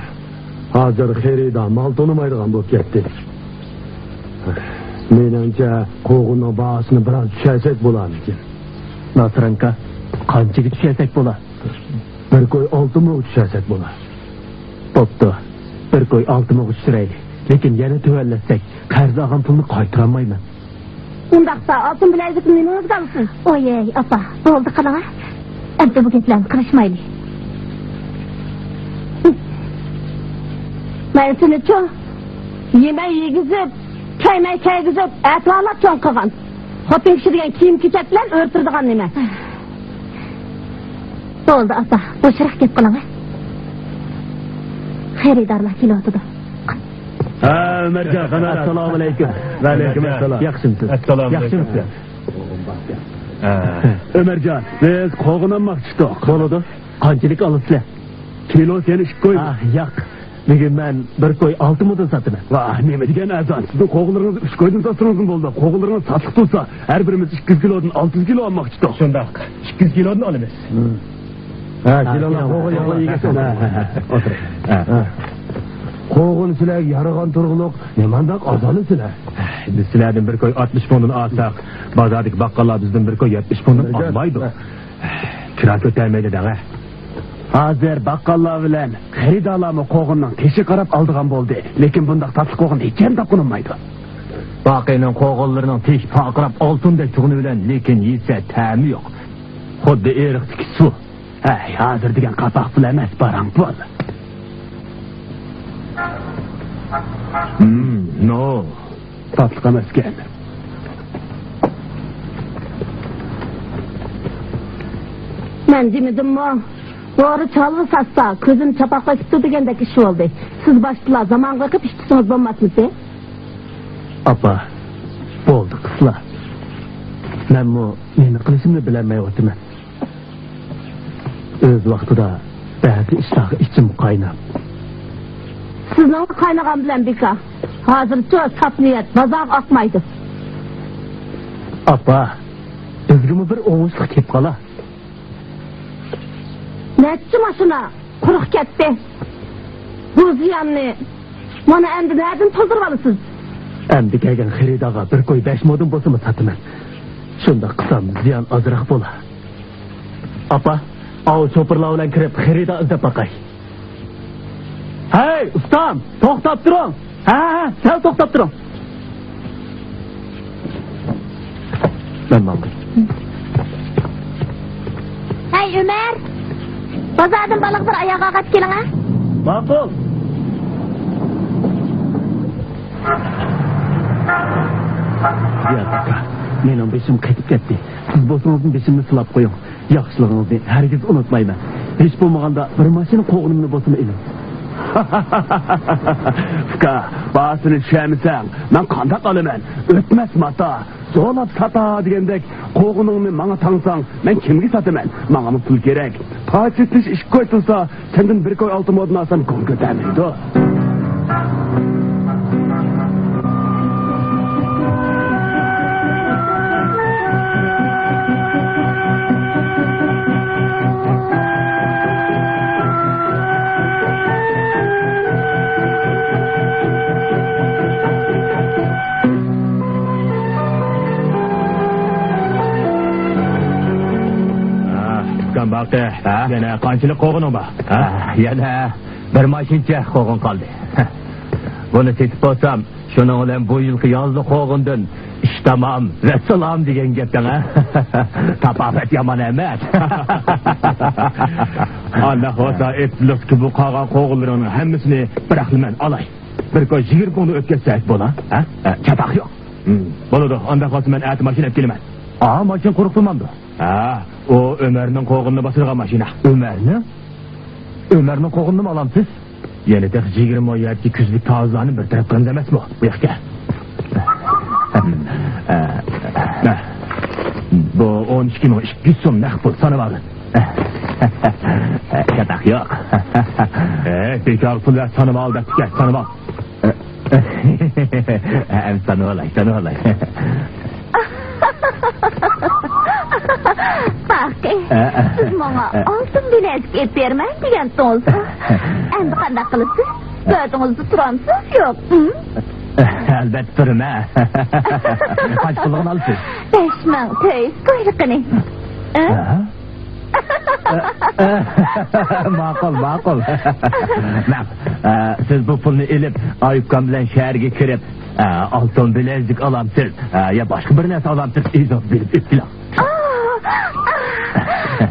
ھازىر خېرىدار مال تونۇمايدىغان بولۇپ كەتتى. مېنىڭچە، قوغۇننىڭ باھاسىنى بىراز چۈشۈرسەك بولارمىكىن؟ ناسىر ئاكا، قانچىگە چۈشۈرسەك بولا؟ بىر كوي ئالتە موغا چۈشۈرسەك بولا. بوپتۇ، بىر كوي ئالتە موغا چۈشۈرەيلى. لېكىن يەنە تۆۋەنلەتسەك، قەرز ئالغان پۇلنى قايتۇرالمايمەن. ئۇنداقتا ئالتۇن بىلەيزۈكنى نېمىڭىزگە ئالىسىز؟ ئويەي، ئاپا، بولدى قىلىڭە. ئەمدى بۇ گەپلەرنى قىلىشمايلى. مەن سېنىچۇ يېمەي يېگۈزۈپ، كىيمەي كىيگۈزۈپ، ئەتىۋارلاپ چوڭ قىلغان. خوتۇن كىشى دېگەن كىيىم-كېچەك بىلەن ئۆرە تۇرىدىغان نېمە. بولدى، ئاپا، بوشراق گەپ قىلىڭە. خېرىدارلار كېلىۋاتىدۇ. ھە، ئۆمەرجان، قانات. ئەسسالامۇئەلەيكۇم. ۋەئەلەيكۇم ئەسسالام. ياخشىمۇسىز؟ ئەسسالامۇئەلەيكۇم. ياخشىمۇسىز؟ ھە. ئۆمەرجان، بىز قوغۇن ئالماقچى ئىدۇق. بولىدۇ. قانچىلىك ئالىسىلەر؟ كىلوسى يەنە ئىككى كوي. ئاھ، ياق. بۈگۈن مەن بىر كوي ئالتە مودىن ساتىمەن. ۋاھ، نېمە دېگەن ئەرزان! سىزنىڭ قوغۇنلىرىڭىزنى ئۈچ كويدىن ساتسىڭىزمۇ بولىدۇ. قوغۇنلىرىڭىز تاتلىق تۇرسا، ھەر بىرىمىز ئىككى يۈز كىلودىن ئالتە يۈز كىلو ئالماقچى ئىدۇق. شۇنداق، ئىككى يۈز كىلودىن ئالىمىز. ھە، ھە، كېلىڭلار، كېلىڭلار، قوغۇن، قوغۇن يېگىلى يېگىلى. ھە، ھە، ھە، ھە، ئولتۇرۇڭ. ھە. قوغۇن سىلەرگە يارىغان تۇرغۇلۇق نېمانداق ئاز ئالىسىلەر؟ بىز سىلەردىن بىر كوي ئاتمىش مودىن ئالساق، بازاردىكى باققاللار بىزدىن بىر كوي يەتمىش مودىن ئالمايدۇ. كىرا كۆتەرمەيلى دەڭە. ھازىر باققاللار بىلەن خېرىدارلارمۇ قوغۇننىڭ تېشىغا قاراپ ئالىدىغان بولدى. لېكىن بۇنداق تاتلىق قوغۇن ھېچيەردە تاپقىلى بولمايدۇ. باقىنىڭ قوغۇنلىرىنىڭ تېشى پارقىراپ ئالتۇندەك تۇرغىنى بىلەن، لېكىن يېسە تەمى يوق. خۇددى ئېرىقتىكى سۇ. ھەي، ھازىر دېگەن قاپاق پۇل ئەمەس، پاراڭ پۇل. ھىم، نو. تاتلىق ئەمەسكەن. مەن دېمىدىممۇ؟ بورا چالۋا ساتسا، كۆزۈم چاپاقلىشىپتۇ دېگەندەك ئىش بولدى. سىز باشتىلا زامانغا بېقىپ ئىش تۇتسىڭىز بولماسمىدى؟ ئاپا، بولدى قىسلا. مەنمۇ نېمە قىلىشىمنى بىلەلمەيۋاتىمەن. ئۆز ۋاقتىدا بەزى ئىشلارغا ئىچىم قايناپ. سىزنىڭ قاينىغان بىلەن بىكار. ھازىرچۇ ساپ نىيەت بازارغا ئاقمايدۇ. ئاپا، بىزگىمۇ بىر ئوڭۇشلۇق كېلىپ قالا. نەچچە ماشىنا قۇرۇق كەتتى. بۇ زىياننى مانا ئەمدى نەدىن تولدۇرۇۋالىسىز؟ ئەمدى كەلگەن خېرىدارغا بىر كوي بەش مودىن بولسىمۇ ساتىمەن. شۇنداق قىلسام زىيان ئازراق بولا. ئاپا، ئاۋۇ شوپۇرلار بىلەن كىرىپ خېرىدار ئىزدەپ باقاي. ھەي، ئۇستام، توختاپ تۇرۇڭ. ھە، ھە، ھە، سەل توختاپ تۇرۇڭ. مەن ماڭدىم. ھەي، ئۆمەر! بازاردىن بالىغا بىر ئاياغ ئاغاچ كېلىڭە. ماقۇل. زىياد ئاكا، مېنىڭ بېشىم قېتىپ كەتتى. سىز بولسىڭىزمۇ بېشىمنى سىلاپ قويۇڭ. ياخشىلىقىڭىزنى ھەرگىز ئۇنتۇمايمەن. ھېچ بولمىغاندا بىر ماشىنا قوغۇنۇمنى بولسىمۇ ئېلىڭ. ئۇكا، باھاسىنى چۈشەنمىسەڭ، مەن قانداق ئالىمەن؟ ئۆتمەس ماتا. زورلاپ ساتا دېگەندەك، قوغۇنۇڭنى ماڭا تاڭساڭ، مەن كىمگە ساتىمەن؟ ماڭىمۇ پۇل كېرەك. پاچىتىش ئىش كوي تۇرسا، سەندىن بىر كوي ئالتۇن مودىن ئالسام گۇڭ كۆتەرمەيدۇ. ئۇكام باقى، ھە؟ يەنە قانچىلىك قوغۇنۇڭ بار؟ ھە؟ يەنە بىر ماشىنىچە قوغۇن قالدى. بۇنى سېتىپ بولسام، شۇنىڭ بىلەن بۇ يىلقى يازلىق قوغۇندىن ئىش تامام، ۋەسسالام دېگەن گەپتىڭ، ھە؟ تاپاۋەت يامان ئەمەس. ئانداق بولسا، ئېيتىلىپتۇ، بۇ قالغان قوغۇنلىرىڭنىڭ ھەممىسىنى بىراقلا مەن ئالاي. بىر كوي يىگىرمە مىڭنى ئۆتكەزسەك بولا، ھە؟ ھە، چاتاق يوق. ھىم، بولىدۇ. ئانداق بولسا مەن ئەتە ماشىنا ئېلىپ كېلىمەن. ئا، ماشىنا قۇرۇق تۇرمامدۇ؟ ھە، ئۇ ئۆمەرنىڭ قوغۇنىنى باسىدىغان ماشىنا. ئۆمەرنىڭ؟ ئۆمەرنىڭ قوغۇنىنىمۇ ئالامسىز؟ يەنە تېخى يىگىرمە مو يەردىكى كۈزلۈك تازىلارنى بىر تەرەپ قىلىمىز ئەمەسمۇ؟ بۇ ياققا. بۇ ئون ئىككى مىڭ ئىككى يۈز سوم نەق پۇل، سانىۋالىڭ. چاتاق يوق. ھەي، بىكار پۇل ۋە سانىۋال دەپتىكەن، سانىۋال. ئەمدى سانىۋالاي، سانىۋالاي. باقى، ئە، ئە، سىز ماڭا ئە، ئالتۇن بىلەزىك ئېلىپ بېرىمەن دېگەنتىڭىز. ئەمدى قانداق قىلىسىز؟ كۆزىڭىزدە تۇرامسىز يوق؟ ھىم؟ ئەلبەتتە تۇرىمەن. قانچە پۇلغا ئالىسىز؟ بەش مىڭ تۆت يۈز كويلۇقىنى. ھە؟ ماقۇل، ماقۇل. مەن، ئە، سىز بۇ پۇلنى ئېلىپ، ئايۇپكام بىلەن شەھەرگە كىرىپ، ئە، ئالتۇن بىلەزىك ئالامسىز، ئە، يا باشقا بىر نەرسە ئالامسىز، ئۆزىڭىز بىلىپ ئېلىپ كېلىڭ. ئاھ، ئاھ،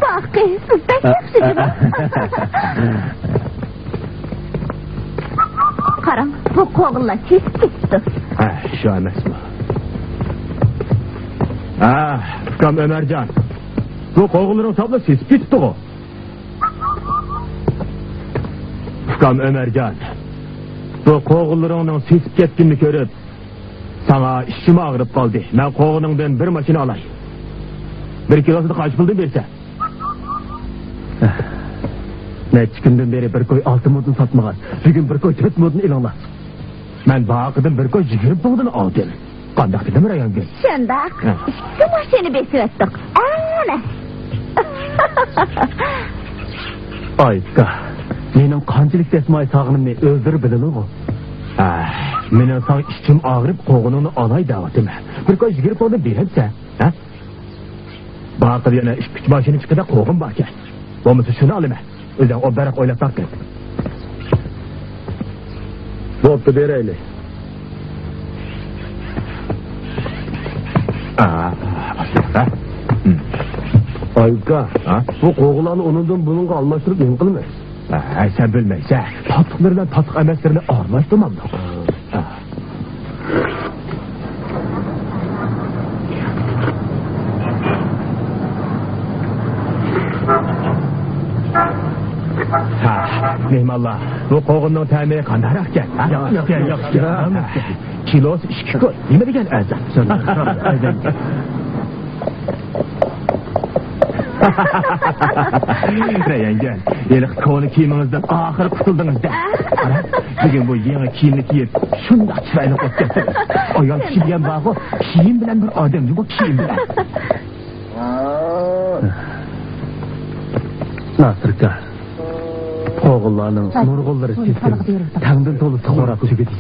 باقى، سىز بەك ياخشى جۇمۇ. قاراڭ، بۇ قوغۇنلار سېسىپ كېتىپتۇ. ھە، شۇ ئەمەسمۇ؟ ھە، ئۇكام ئۆمەرجان، بۇ قوغۇنلىرىڭ ساپلا سېسىپ كېتىپتىغۇ. ئۇكام ئۆمەرجان، بۇ قوغۇنلىرىڭنىڭ سېسىپ كەتكىنىنى كۆرۈپ، ساڭا ئىچىم ئاغرىپ قالدى. مەن قوغۇنۇڭدىن بىر ماشىنا ئالاي. بىر كىلوسىنى قانچە پۇلدىن بېرىسەن؟ نەچچە كۈندىن بېرى بىر كوي ئالتە مودىن ساتمىغان. بۈگۈن بىر كوي تۆت مودىن ئېلىڭلار. مەن باقىدىن بىر كوي يىگىرمە مودىن ئالدىم. قانداق دېدىم، رايانگۈل؟ شۇنداق. ھە. ئىككى ماشىنا بېسىۋەتتۇق. ئەنە. ئايكا، مېنىڭ قانچىلىك دەسمايە سالغىنىمنى ئۆزلىرى بىلىدىغۇ. ئاھ، مېنىڭ ساڭا ئىچىم ئاغرىپ، قوغۇنۇڭنى ئالاي دەۋاتىمەن. بىر كوي يىگىرمە مودىن بېرەمسەن؟ ھە؟ باقىدا يەنە ئىككى ئۈچ ماشىنا چىقىدە قوغۇن باركەن. بولمىسا شۇنى ئالىمەن. ئۆزۈڭ ئوبدانراق ئويلاپ باققىن. بوپتۇ، بېرەيلى. ئا، ئاشۇنداق، ھە؟ ھىم. ئايۇكا، ھە؟ بۇ قوغۇنلارنى ئۇنىڭدىن بۇنىڭغا ئالماشتۇرۇپ نېمە قىلىمىز؟ ھە، سەن بىلمەيسەن. تاتلىقلىرى بىلەن تاتلىق ئەمەسلىرىنى ئارىلاشتۇرمامدۇق؟ ھە. ھە، مېھمانلار، بۇ قوغۇننىڭ تەمى قانداقراقكەن؟ ھە؟ ياخشىكەن، ياخشىكەن. كىلوسى ئىككى كوي. نېمە دېگەن ئەرزان؟ رەيەنگەن، ھېلىقى كونا كىيىمىڭىزدىن ئاخىرى قۇتۇلدىڭىز-دە. قارا، بۈگۈن بۇ يېڭى كىيىمنى كىيىپ، شۇنداق چىرايلىق بولۇپ كەتتىڭىز. ئايال كىشى دېگەن بارغۇ، كىيىم بىلەن بىر ئادەم جۇمۇ، كىيىم بىلەن. ناسىركا، قوغۇنلارنىڭ نۇرغۇنلىرى سېسىپ، تەڭدىن تولۇپ سۇغۇراپ تۈگىدى.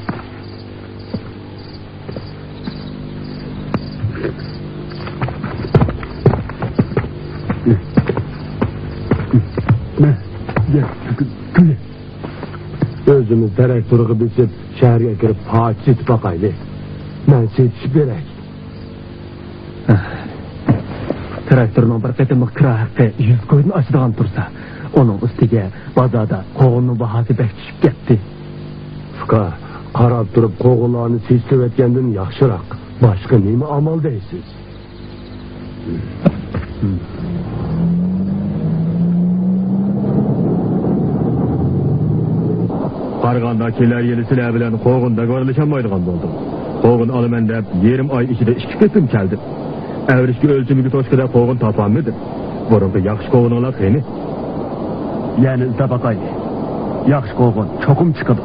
ئۆزىمىز تىراكتورغا بېسىپ، شەھەرگە كىرىپ پاچە سېتىپ باقايلى. مەن سېتىشىپ بېرەي. تىراكتورنىڭ بىر قېتىملىق كىرا ھەققى يۈز كويدىن ئاشىدىغان تۇرسا، ئۇنىڭ ئۈستىگە بازاردا قوغۇننىڭ باھاسى بەك چۈشۈپ كەتتى. ئۇكا، قاراپ تۇرۇپ قوغۇنلارنى سېسىتىۋەتكەندىن ياخشىراق. باشقا نېمە ئامال دەيسىز؟ قارىغاندا كېلەر يىلى سىلەر بىلەن قوغۇن بەك ئارىلىشالمايدىغان بولدۇم. قوغۇن ئالىمەن دەپ يېرىم ئاي ئىچىدە ئىككى قېتىم كەلدىم. ئەۋرىشكە ئۆلچىمىگە توشقۇدەك قوغۇن تاپالمىدىم. بۇرۇنقى ياخشى قوغۇنۇڭلار قېنى؟ يەنە ئىزدەپ باقايلى. ياخشى قوغۇن چوقۇم چىقىدۇ.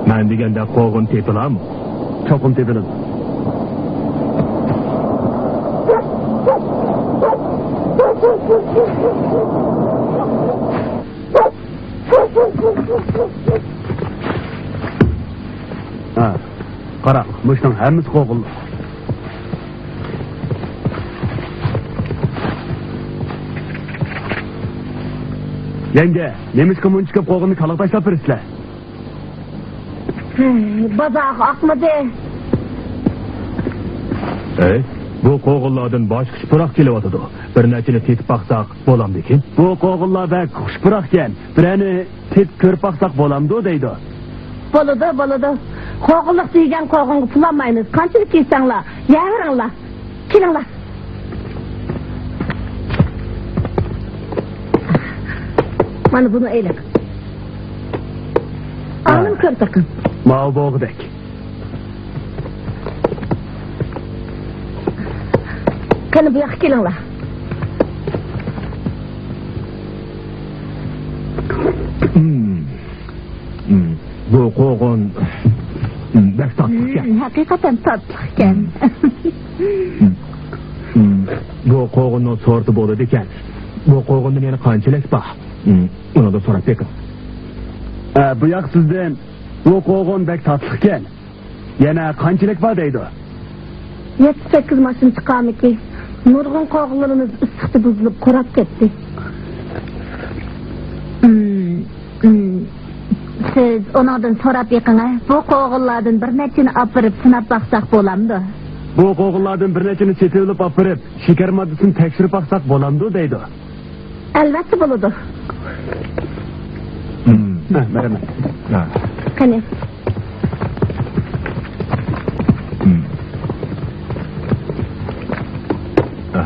مەن دېگەندە قوغۇن تېپىلامۇ؟ چوقۇم تېپىلىدۇ. ھە، قارا، مۇشۇنىڭ ھەممىسى قوغۇنلۇق. يەڭگە، نېمىشقا مۇنچە كۆپ قوغۇننى كالاغا تاشلاپ بېرىسىلەر؟ ھەي، بازارغا ئاقمىدى. ئەي، بۇ قوغۇنلاردىن باشقا خۇش پۇراق كېلىۋاتىدۇ. بىر نەچچىنى تېتىپ باقساق بولامدىكىن؟ بۇ قوغۇنلار بەك خۇش پۇراقكەن. بىرەرنى تېتىپ كۆرۈپ باقساق بولامدۇ دەيدۇ. بولىدۇ، بولىدۇ. قوغۇنلۇق دېگەن قوغۇنغا پۇل ئالمايمىز. قانچىلىك يېسەڭلار، يەۋېرىڭلار. كېلىڭلار. مانا بۇنى ئېلىڭ. ئانىم ھە. كۆرۈپ بېقىڭ. ماۋۇ بولغۇدەك. قېنى، بۇ ياققا كېلىڭلار. مم. مم. بۇ قوغۇن، مم، بەك تاتلىقكەن. مم، ھەقىقەتەن تاتلىقكەن. مم. مم. بۇ قوغۇننىڭ سورتى بولىدىكەن. بۇ قوغۇندىن يەنە قانچىلىك بار؟ مم. ئۇنىڭدىن سوراپ بېقىڭ. ئە، بۇ ياق سىزدىن. بۇ قوغۇن بەك تاتلىقكەن. يەنە قانچىلىك بار دەيدۇ؟ يەتتە-سەككىز ماشىنا چىقارمىكى؟ نۇرغۇن قوغۇنلىرىمىز ئىسسىقتا بۇزۇلۇپ، قۇراپ كەتتى. ئىم، ئىم. سىز ئۇنىڭدىن سوراپ بېقىڭە، بۇ قوغۇنلاردىن بىر نەچچىنى ئاپىرىپ سىناپ باقساق بولامدۇ؟ بۇ قوغۇنلاردىن بىر نەچچىنى سېتىۋېلىپ ئاپىرىپ، شېكەر ماددىسىنى تەكشۈرۈپ باقساق بولامدۇ دەيدۇ. ئەلۋەتتە بولىدۇ. مم. ھە، بېرىمەن. ھە. قېنى. مم. ھە.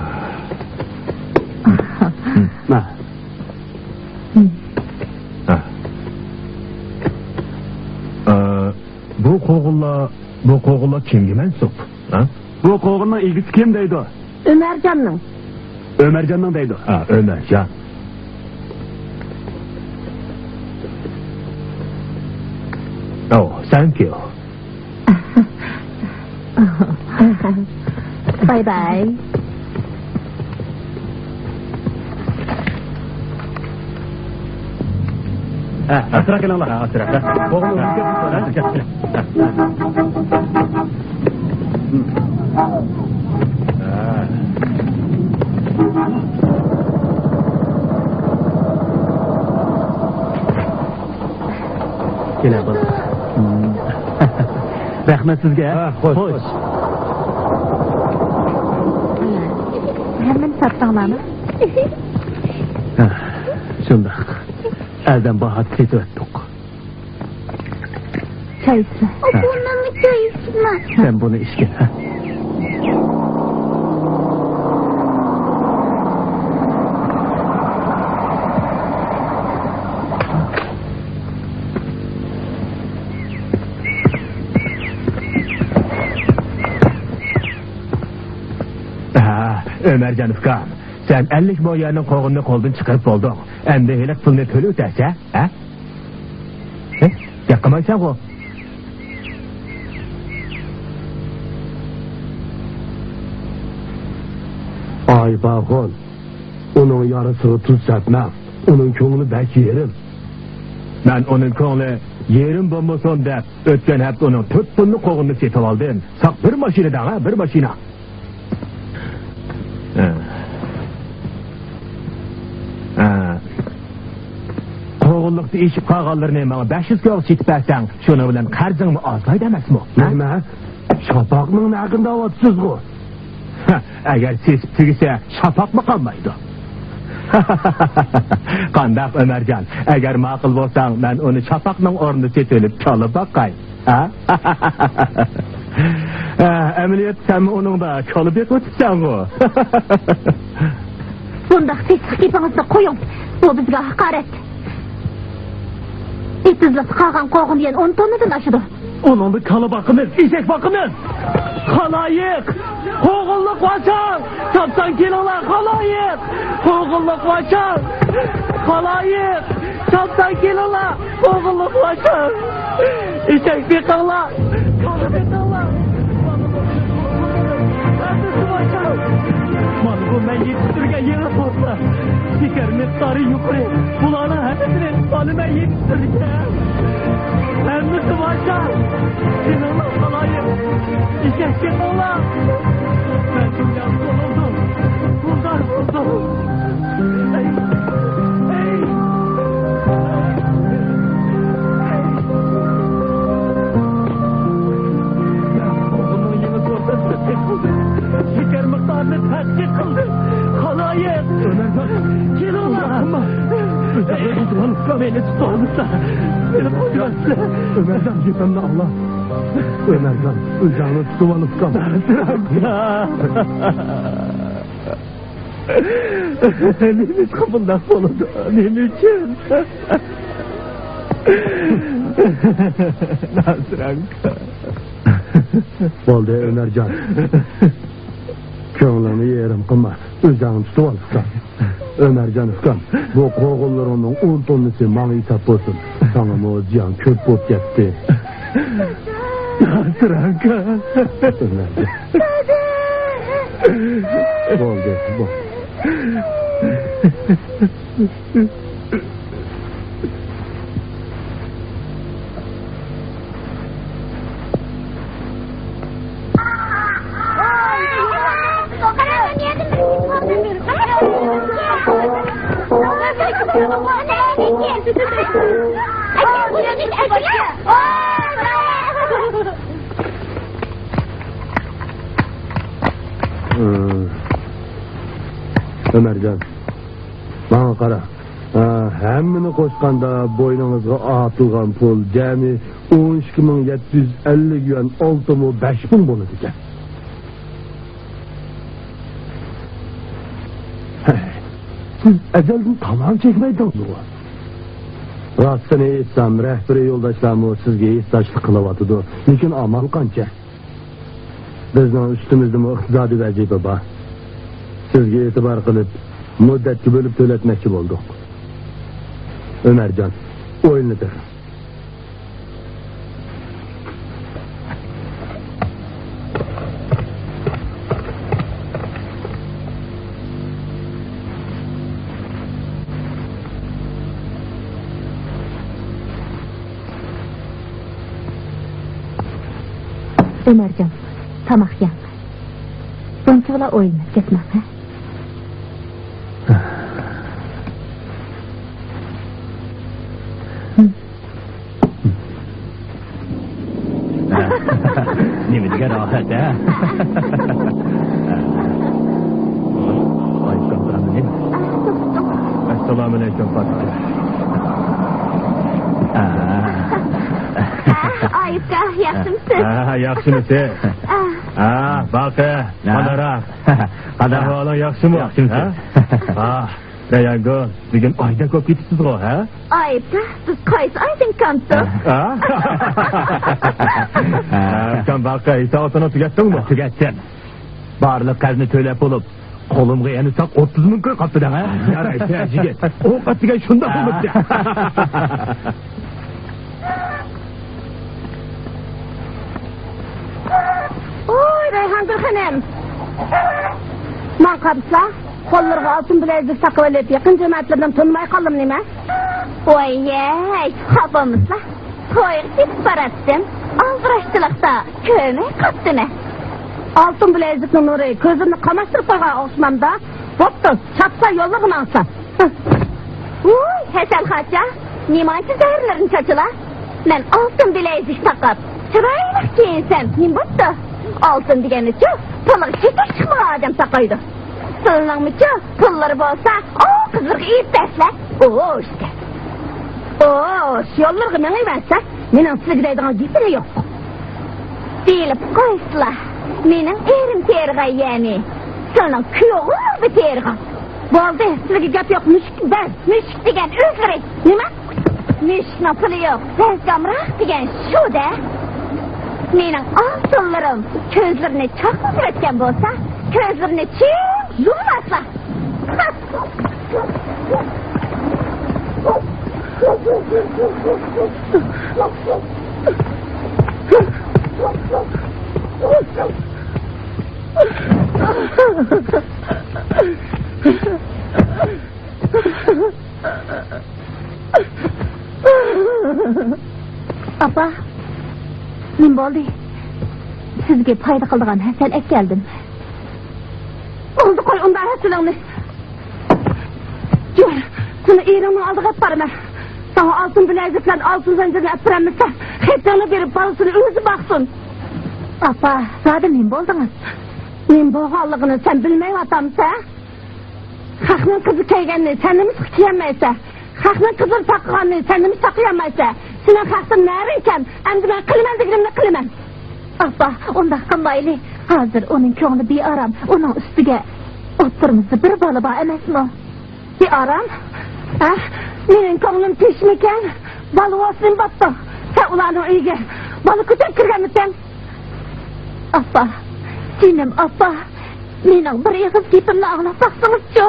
مم. ھە. مم. ھە. ئە، بۇ قوغۇنلار، بۇ قوغۇنلار كىمگە مەنسۇپ؟ ھە؟ بۇ قوغۇننىڭ ئىگىسى كىم دەيدۇ؟ ئۆمەرجاننىڭ. ئۆمەرجاننىڭ دەيدۇ. ھە، ئۆمەرجان. ئاۋۇ، thank you. باي باي. ھە، ئاسراق كېلىڭلار. ھە، ئاسراق. ھە. بوغۇم ئۆزۈم كەپ، ھە، كەپ، كەپ. ھە. كېلە، بالا. رەھمەت سىزگە. ھە، خوش، خوش. خوش. ھەممىنى ساتتىڭلارمۇ؟ ھە، شۇنداق. ئەردەم باھاسىدا سېتىۋەتتۇق. چاي ئىچسە. ھە. بۇ مەنمۇ چاي ئىچىمەن. سەن بۇنى ئىچكىن، ھە. ھە، ئۆمەرجان ئۇكام، سەن ئەللىك مو يەرنىڭ قوغۇنىنى قولدىن چىقىرىپ بولدۇڭ. ئەمدى ھېلىقى پۇلنى تۆلىۋېتەرسەن، ھە؟ ھە؟ گەپ قىلمايسەنغۇ؟ ئاي باغۇن، ئۇنىڭ يارىسىغا تۇز سەپمەڭ. ئۇنىڭ كۆڭلى بەك يېرىم. مەن ئۇنىڭ كۆڭلى يېرىم بولمىسۇن دەپ، ئۆتكەن ھەپتە ئۇنىڭ تۆت توننا قوغۇنىنى سېتىۋالدىم. ساق بىر ماشىنا دەڭە، بىر ماشىنا. ھە. ھە. قوغۇنلۇقتا ئېشىپ قالغانلىرىنى ماڭا بەش يۈز كويغا سېتىپ بەرسەڭ، شۇنىڭ بىلەن قەرزىڭمۇ ئازلايدۇ ئەمەسمۇ؟ ھە؟ نېمە؟ شاپاقنىڭ ھەققىنى دەۋاتىسىزغۇ؟ ھە، ئەگەر سېسىپ تۈگىسە، شاپاقمۇ قالمايدۇ. قانداق، ئۆمەرجان؟ ئەگەر ماقۇل بولساڭ، مەن ئۇنى شاپاقنىڭ ئورنىدا سېتىۋېلىپ، كالا باقاي. ھە؟ ھە، ئەمەلىيەتتە سەنمۇ ئۇنىڭدا كالا بېقىۋېتىپسەنغۇ؟ بۇنداق پىسخىك گېپىڭىزنى قويۇڭ. بۇ بىزگە ھاقارەت. ئېتىزلىقتا قالغان قوغۇن دېگەن ئون توننىدىن ئاشىدۇ. ئۇنىڭدا كالا باقىمىز، ئېشەك باقىمىز. خالايىق! قوغۇنلۇق ۋاچاڭ! تاپساڭ كېلىڭلار، خالايىق! قوغۇنلۇق ۋاچاڭ! خالايىق! تاپساڭ كېلىڭلار، قوغۇنلۇق ۋاچاڭ! ئېشەك بېقىڭلار، كالا بېقىڭلار! ھەممىسى ۋاچاڭ! مانا بۇ مەن يېتىشتۈرگەن يېڭى سورتلار. شېكەر مىقدارى يۇقىرى. بۇلارنىڭ ھەممىسىنى مانا مەن يېتىشتۈرگەن. ھەممىسى ۋاچاڭ. كېلىڭلار خالايىق. ئېشەك بېقىڭلار. مەن دۇنيا بولدۇم. پۇلدار بولدۇم. ئەي، ئەي. ئوغلۇمنىڭ يېڭى سورتىنى تەتقىق قىلدى. شېكەر مىقدارىنى تەتقىق قىلدى. خالايىق! ئۆمەرجان! كېلىڭلار! ئەمما ئۆزۈڭنى تۇتۇۋالىسىلەر. مېنى تۇتۇۋالمىسىلەر. مېنى قويۇۋەتسىلەر. ئۆمەرجان، گېپىمنى ئاڭلا. ئۆمەرجان، ئۆزۈڭنى تۇتۇۋالىسىلەر. نېمىشقا بۇنداق بولىدۇ؟ نېمە ئۈچۈن؟ نازىر ئاكا. بولدى، ئۆمەرجان. كۆڭلۈڭنى يېرىم قىلما. ئۆزۈڭنى تۇتۇۋال، ئۇكام. ئۆمەرجان ئۇكام، بۇ قوغۇنلىرىڭنىڭ ئون توننىسى ماڭا ھېساب بولسۇن. ساڭىمۇ زىيان كۆپ بولۇپ كەتتى. نازىر ئاكا. بولدى، بولدى. ئۆمەرجان، ماڭا قارا. ھە، ھەممىنى قوشقاندا بوينىڭىزغا ئارتىلغان پۇل جەمئىي ئون ئىككى مىڭ يەتتە يۈز ئەللىك يۈەن ئالتىنمۇ بەش مىڭ بولىدىكەن. ھەي، سىز ئەزەلدىن تاماكا چەكمەيدىڭىزغۇ؟ راستىنى ئېيتسام، رەھبىرىي يولداشلارمۇ سىزگە ھېسداشلىق قىلىۋاتىدۇ، لېكىن ئامال قانچە؟ بىزنىڭ ئۈستىمىزدىمۇ ئىقتىسادىي ۋەزىپە بار. سىزگە ئېتىبار قىلىپ، مۇددەتكە بۆلۈپ تۆلەتمەكچى بولدۇق. ئۆمەرجان، ئويلىنىپ بېقىڭ. ئۆمەرجان، تاماق يەڭ. بۇنچىۋالا ئويلىنىپ كەتمەڭ، ھە؟ نېمە دېگەن راھەت، ھە؟ ئەسسالامۇئەلەيكۇم، پاتىچە. ئايۇپكا، ياخشىمۇسىز؟ ھە، ياخشىمۇسىز؟ ھە، باقى، قانداقراق؟ ئەھۋالىڭ ياخشىمۇ؟ ياخشىمۇ؟ ھە؟ ئاھ، رەيھانگۈل، بۈگۈن ئايدەك بولۇپ كېتىپسىزغۇ، ھە؟ ئايۇپكا، بىز قايسى ئايدىن كانتۇ؟ ھە؟ ئۇكام، باقى، ھېساباتنى تۈگەتتىڭمۇ؟ تۈگەتتىم. بارلىق قەرزنى تۆلەپ بولۇپ، قولۇمغا يەنە ساق ئوتتۇز مىڭ كوي قاپتۇ دەڭ، ھە؟ يارايسەن، يىگىت. ئوق ئاتتىكەن شۇنداق بولۇپتۇ. ۋوي، رەيھانگۈل خېنىم! ماڭا قارىسا، قوللىرىغا ئالتۇن بىلەزۈك تاقىۋېلىپ، يېقىن جامائەتلىرىنى تونۇمايقالدىم نېمە؟ ۋاي يەي، خاپا بولمىسىلا، تويغا كېتىپ باراتتىم، ئالدىراشچىلىقتا كۆرمەي قاپتىمەن. ئالتۇن بىلەزۈكنىڭ نۇرى كۆزۈمنى قاماشتۇرۇپ قويغان ئوخشىمامدا؟ بوپتۇ، چاپسان يوللىرىغا ماڭسا. ۋوي، ھەسەل خاچا، نېمانچە زەھەرلىرىنى چاچىلا؟ مەن ئالتۇن بىلەيزۈك تاقاپ، چىرايلىق كىيىنسەم نېمە بوپتۇ؟ ئالتۇن دېگەننىچۇ، پۇلىغا چېكىش چىقمىغان ئادەم تاقايدۇ. پۇلنىڭمۇچۇ، پۇللىرى بولسا، ئۇ قىزلىرىغا ئېلىپ بەرسىلە، ئۇ ئىشتە. ئۇ يوللىرىغا مېڭىۋەرسە، مېنىڭ سىزگە دەيدىغان گېپىم يوق. بىلىپ قويسىلا، مېنىڭ ئېرىم تېرىغان يەرنى سىلىنىڭ كۈيئوغلىڭىزمۇ تېرىغان. بولدى، سىلىگە گەپ يوق، مۈشۈك بەر. مۈشۈك دېگەن ئۆزلىرى. نېمە؟ مۈشۈكنىڭ پۇلى يوق، بەزگە ئامراق دېگەن شۇ-دە. مېنىڭ ئالتۇنلىرىم كۆزلىرىنى چاقنىتىۋەتكەن بولسا، كۆزلىرىنى چىڭ يۇمماسلا. ئاپا، نېمە بولدى؟ سىزگە پايدا قىلىدىغان ھەسەل ئەكەلدىم. بولدى، قوي ئۇنداق ھەسىلىڭنى. يۈر، سېنى ئېرىڭنىڭ ئالدىغا ئەپ بارىمەن. ساڭا ئالتۇن بىلەزىك بىلەن ئالتۇن زەنجىرنى ئەپ بېرەلمىسەم، خېتىڭنى بېرىپ بالىسىنى ئۆزى باقسۇن. ئاپا، زادى نېمە بولدىڭىز؟ نېمە بولغانلىقىنى سەن بىلمەيۋاتامسەن؟ خەقنىڭ قىزى كىيگەننى سەن نېمىشقا كىيەلمەيسەن؟ خەقنىڭ قىزىنى ساقلىغاننى سەن نېمىشقا ساقلىيالمايسەن؟ سېنىڭ خەقتىن نەرىڭ كەم، ئەمدى مەن قىلىمەن دېگىنىمنى قىلىمەن. ئاپا، ئۇنداق قىلمايلى. ھازىر ئۇنىڭ كۆڭلى بىئارام، ئۇنىڭ ئۈستىگە ئوتتۇرىمىزدا بىر بالا بار ئەمەسمۇ؟ بىئارام؟ ھە؟ مېنىڭ كۆڭلۈم تىنچمىكەن؟ بالا بولسىمۇ بوپتۇ. سەن ئۇلارنىڭ ئۆيىگە بالا كۆتۈرۈپ كىرگەنمىسەن؟ ئاپا، جېنىم ئاپا، مېنىڭ بىر ئېغىز گېپىمنى ئاڭلاپ باقسىڭىزچۇ؟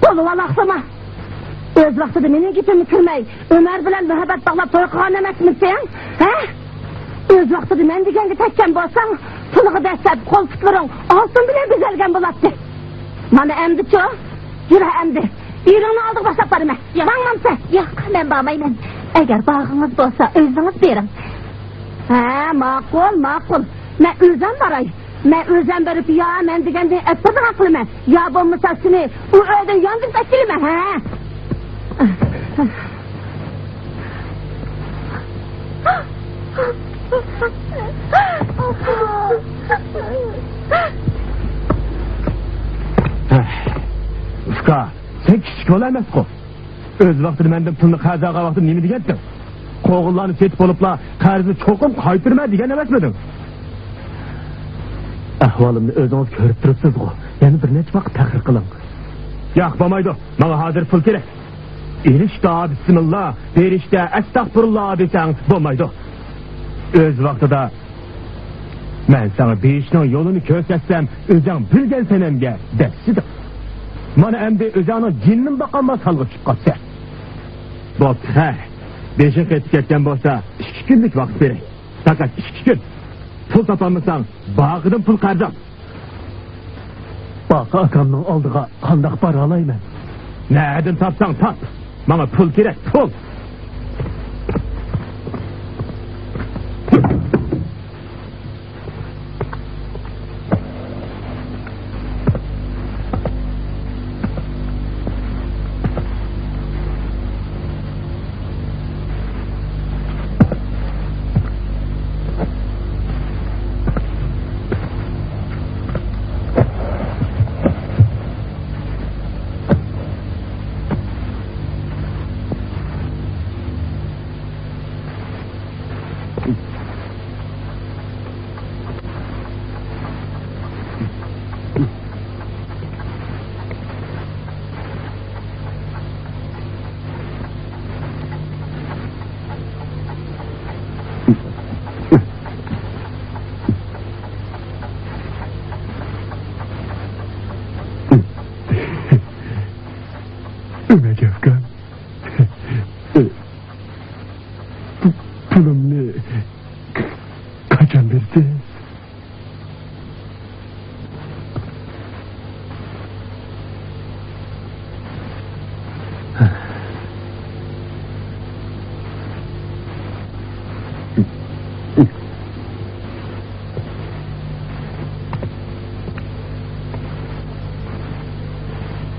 بولۇۋالاقسىما؟ ئۆز ۋاقتىدا مېنىڭ گېپىمنى كىرمەي، ئۆمەر بىلەن مۇھەببەت باغلاپ توي قىلغان ئەمەسمىسەن؟ ھە؟ ئۆز ۋاقتىدا مەن دېگەنگە تەگكەن بولساڭ، پۇلىغا دەسسەپ قول-پۇتلىرىڭ ئالتۇن بىلەن بېزەلگەن بولاتتى. مانا ئەمدىچۇ؟ يۈر ئەمدى. ئېرىڭنىڭ ئالدىغا باشلاپ بارىمەن. ياق. ماڭمامسەن؟ ياق، مەن بارمايمەن. ئەگەر بارغىڭىز بولسا، ئۆزىڭىز بېرىڭ. ھە، ماقۇل، ماقۇل. مەن ئۆزۈم باراي. مەن ئۆزۈم بېرىپ، يا مەن دېگەننى ئەتتۈرىدىغان قىلىمەن. يا بولمىسا سېنى ئۇ ئۆيدىن ياندۇرۇپ ئەكېلىمەن، ھە؟ ئۇكا، سەن كىچىك بالا ئەمەسقۇ. ئۆز ۋاقتىدا مەندىن پۇلنى قەرز ئالغان ۋاقتىدا نېمە دېگەنتىڭ؟ قوغۇنلارنى سېتىپ بولۇپلا، قەرزنى چوقۇم قايتۇرىمەن دېگەن ئەمەسمىدىڭ؟ ئەھۋالىمنى ئۆزىڭىز كۆرۈپ تۇرۇپسىزغۇ، يەنە بىر نەچچە ۋاقىت تەخىر قىلىڭ. ياق، بولمايدۇ. ماڭا ھازىر پۇل كېرەك. ئېلىشتا بىسمىللا، بېرىشتە ئەستەغپۇرۇللا دېسەڭ بولمايدۇ. ئۆز ۋاقتىدا مەن ساڭا بېرىشنىڭ يولىنى كۆرسەتسەم، ئۆزۈڭ بىلگەن سەنەمگە دەسسىدىڭ. مانا ئەمدى ئۆزۈڭنىڭ جېنىنىمۇ باقالماس ھالغا چۈشۈپ قاپسەن. بوپتۇ، خەير. بېشىڭ قېتىپ كەتكەن بولسا، ئىككى كۈنلۈك ۋاقىت بېرەي. پەقەت ئىككى كۈن. پۇل تاپالمىساڭ، باغىدىن پۇل قەرز ئال. باقا ئاكامنىڭ ئالدىغا قانداق بارالايمەن؟ نەدىن تاپساڭ تاپ. ماڭا پۇل كېرەك، پۇل. ئۆمەر ئاكام، پۇ-، پۇلۇمنى قاچان بېرىسىز؟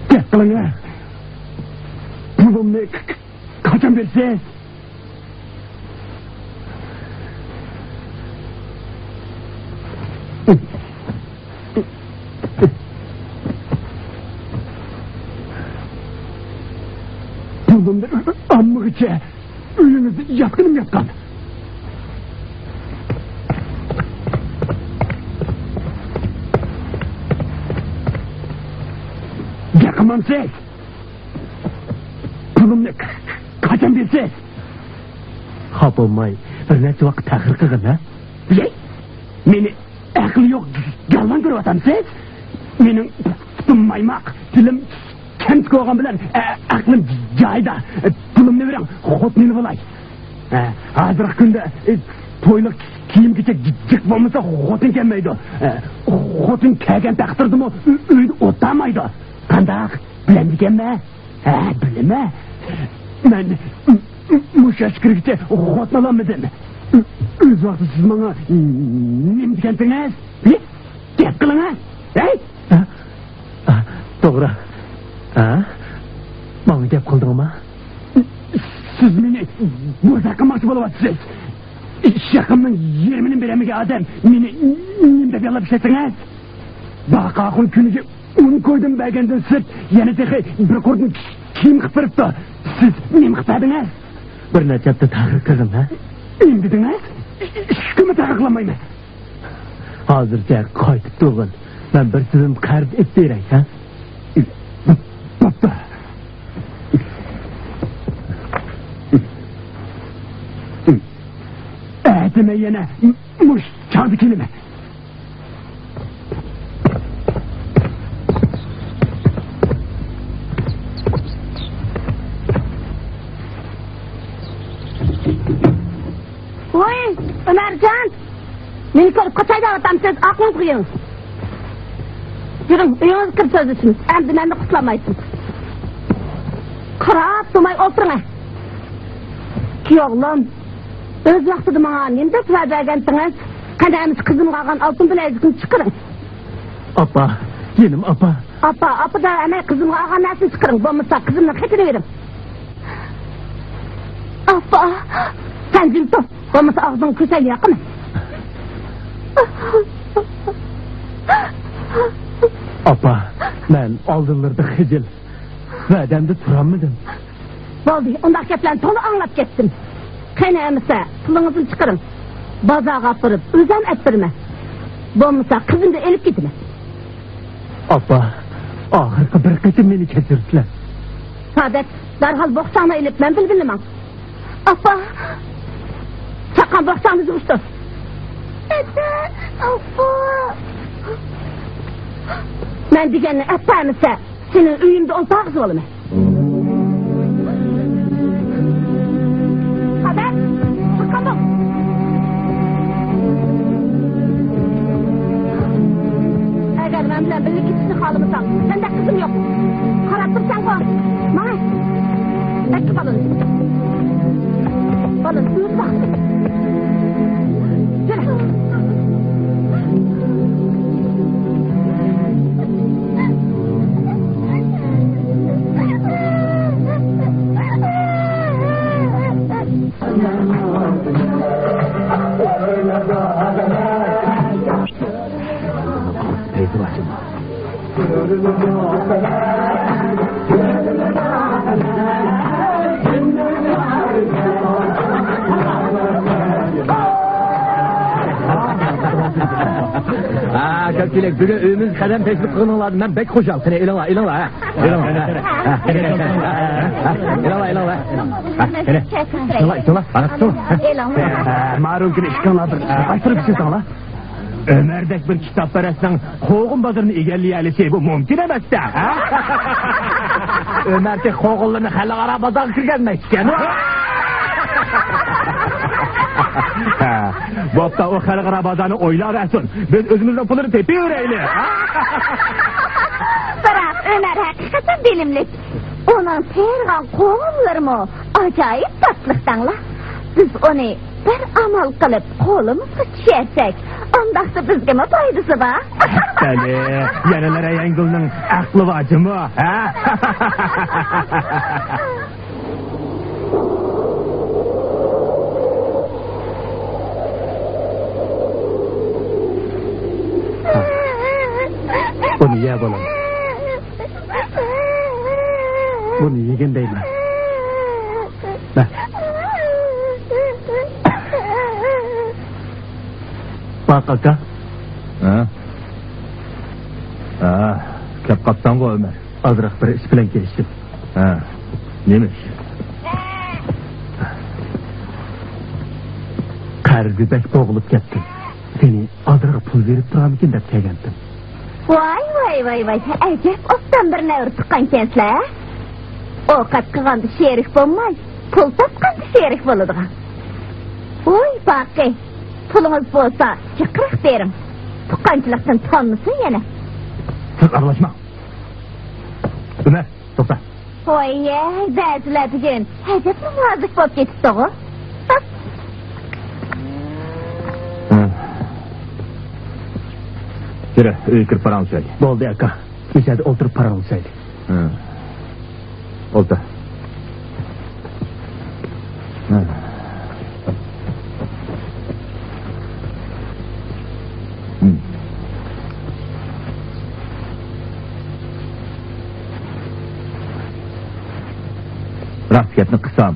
گەپ قىلىڭە. پۇلۇمنى ق-، ق-، قاچان بېرىسىز؟ بۇندىن ئاممىغىچە ئۆيىڭىزدە ياتقىنىم ياتقان. گەپ قىلمامسىز؟ پۇلۇمنى قاچان بېرىسىز؟ خاپا بولماي، بىر نەچچە ۋاقىت تەخىر قىلغىن، ھە؟ ھەي، مېنى ئەقلى يوق گالۋاڭ كۆرۈۋاتامسىز؟ مېنىڭ پۇتۇم مايماق، تىلىم كەمتۈك بولغان بىلەن، ئە، ئەقلىم جايىدا. پۇلۇمنى بېرىڭ، خوتۇننى بولاي. ئە، ھازىرقى كۈندە، ئە، تويلۇق كىيىم-كېچەك جىق بولمىسا خوتۇن كەلمەيدۇ. ئە، خوتۇن كەلگەن تەقدىردىمۇ ئۆ-، ئۆيدە ئولتۇرالمايدۇ. قانداق؟ بىلەمدىكەنمەن؟ ھە، بىلىمەن. مەن مۇشۇ ياشقا كىرگۈچە خوتۇن ئالالمىدىم. ئۆز ۋاقتىدا سىز ماڭا نېمە دېگەنتىڭىز؟ ھە؟ گەپ قىلىڭ، ھە؟ ھەي! ھە؟ ھە، توغرا. ھە؟ ماڭا گەپ قىلدىڭما؟ سىز مېنى بوزەك قىلماقچى بولۇۋاتىسىز. ئىش ھەققىمنىڭ يېرىمىنى بېرەلمىگەن ئادەم مېنى نېمە دەپ ياللاپ ئىشلەتتىڭىز؟ باقاخۇن كۈنىگە ئون كويدىن بەرگەندىن سىرت، يەنە تېخى بىر قۇردىن كىيىم قىلىپ بېرىپتۇ. سىز نېمە قىلىپ بەردىڭىز؟ بىر نەچچە ھەپتە تەخىر قىلدىم، ھە؟ نېمە دېدىڭىز؟ ئىككى كۈنمۇ تەخىر قىلالمايمەن. ھازىرچە قايتىپ تۇرغىن. مەن بىر تىزىم قەرز ئېلىپ بېرەي، ھە؟ بوپتۇ. ئەتە مەن يەنە مۇشۇ چاغدا كېلىمەن. ۋوي، ئۆمەرجان! مېنى كۆرۈپ قاچاي دەۋاتامسىز؟ ئاقلىڭىزغا يېڭىڭ. يۈرۈڭ، ئۆيىڭىزگە كىرىپ سۆزلىشىمىز. ئەمدى مەندىن قۇتۇلالمايسىز. قاراپ تۇرماي ئولتۇرۇڭ. كۈيئوغلۇم، ئۆز ۋاقتىدا ماڭا نېمە دەپ ۋەدە بەرگەنتىڭىز؟ قېنى، ئەمىسە قىزىمغا ئالغان ئالتۇن بىلەزۈكنى چىقىرىڭ. ئاپا، جېنىم ئاپا. ئاپا، ئاپا دەۋەرمەي، قىزىمغا ئالغان نەرسىنى چىقىرىڭ، بولمىسا قىزىمنىڭ خېتىنى بېرىڭ. ئاپا! سەن جىم تۇر، بولمىسا ئاغزىڭنى كۆسەيلى ياقىمەن. ئاپا، مەن ئالدىنلىرىدا خىجىل، ۋەدەمدە تۇرالمىدىم. بولدى، ئۇنداق گەپلەرنى تولا ئاڭلاپ كەتتىم. قېنى ئەمىسە، پۇلىڭىزنى چىقىرىڭ. بازارغا ئاپىرىپ، ئۆزۈم ئەپ بېرىمەن. بولمىسا، قىزىمنى ئېلىپ كېتىمەن. ئاپا، ئاخىرقى بىر قېتىم مېنى كەچۈرسىلە. سادەت، دەرھال بوخچاڭنى ئېلىپ، مەن بىلەن بىللە ماڭ. ئاپا! چاققان، بوخچاڭنى يىغىشتۇر. ئەتە، ئاپا! مەن دېگەننى ئەتە ئەمىسە، سېنى ئۆيۈمدە ئولتۇرغۇزۇۋالىمەن. خەۋەر، چىققان بول. ئەگەر مەن بىلەن بىللە كېتىشنى خالىمىساڭ، سەندە قىزىم يوق. قاراپ تۇرساڭغۇ. ماڭە. ئەككە بالىنى. بالىنى ئۆزى باقسۇن. يۈرە. ھە، كۆپچىلىك، بۈگۈن ئۆيىمىزگە قەدەم تەشرىپ قىلغىنىڭلاردىن مەن بەك خۇشال. قېنى، ئېلىڭلار، ئېلىڭلار، ھە. ئېلىڭلار، ھە. ھە، ئېلىڭلار، ئېلىڭلار، ھە. ھە، قېنى. ئېلىڭلار، ئېلىڭلار، قاراپ تۇرۇڭ. ھە. ھە، مارۇنكىنى ئىككىڭلار بىر قايتۇرۇپ ئىچىسىڭلار. ئۆمەردەك بىر كىتابپەرەسنىڭ قوغۇن بازىرىنى ئىگىلىيەلىشى بۇ مۇمكىن ئەمەس-دە، ھە؟ ئۆمەر تېخى قوغۇنلىرىنى خەلقئارا بازارغا كىرگۈزمەيدىكەن. ھە، بوپتۇ، ئۇ خەلقئارا بازارنى ئويلاۋەرسۇن. بىز ئۆزىمىزنىڭ پۇلىنى تېپىۋېرەيلى. بىراق ئۆمەر ھەقىقەتەن بىلىملىك. ئۇنىڭ تېرىغان قوغۇنلىرىمۇ ئاجايىپ تاتلىق دەڭلا. بىز ئۇنى بىر ئامال قىلىپ قولىمىزغا چۈشۈرسەك، ئانداقتا بىزگىمۇ پايدىسى بار. بەلى، يەنىلا رەيھانگۈلنىڭ ئەقلى بار جۇمۇ، ھە؟ بۇنى يە، بالام. بۇنى يېگىن دەيمەن. مە. باق، ئاكا. ھە؟ ھە، كەپ قاپساڭغۇ، ئۆمەر. ئازراق بىر ئىش بىلەن كېلىشتىم. ھە، نېمە ئىش؟ قەرزگە بەك بوغۇلۇپ كەتتىم. ئازراق پۇل بېرىپ تۇرامىكىن دەپ كەلگەنتىم. ۋاي، ۋاي، ۋاي، ۋاي، ئەجەب ئوبدان بىر نەۋرە تۇغقانكەنسىلەر. ئوقەت قىلغاندا شېرىك بولماي، پۇل تاپقاندا شېرىك بولىدىغان. ۋوي باقى، پۇلىڭىز بولسا جىقراق بېرىڭ. تۇغقانچىلىقتىن تانمىسۇن يەنە. سىز ئارىلاشماڭ. ئۆمەر، توختا. ۋاي، بەزىلەر بۈگۈن ئەجەبلا نازۇك بولۇپ كېتىپتىغۇ. يۈرە، ئۆيگە كىرىپ پاراڭلىشايلى. بولدى ئاكا، مۇشۇ يەردە ئولتۇرۇپ پاراڭلىشايلى. ھە. ئولتۇر. ھە. ھىم. راست گەپنى قىلسام،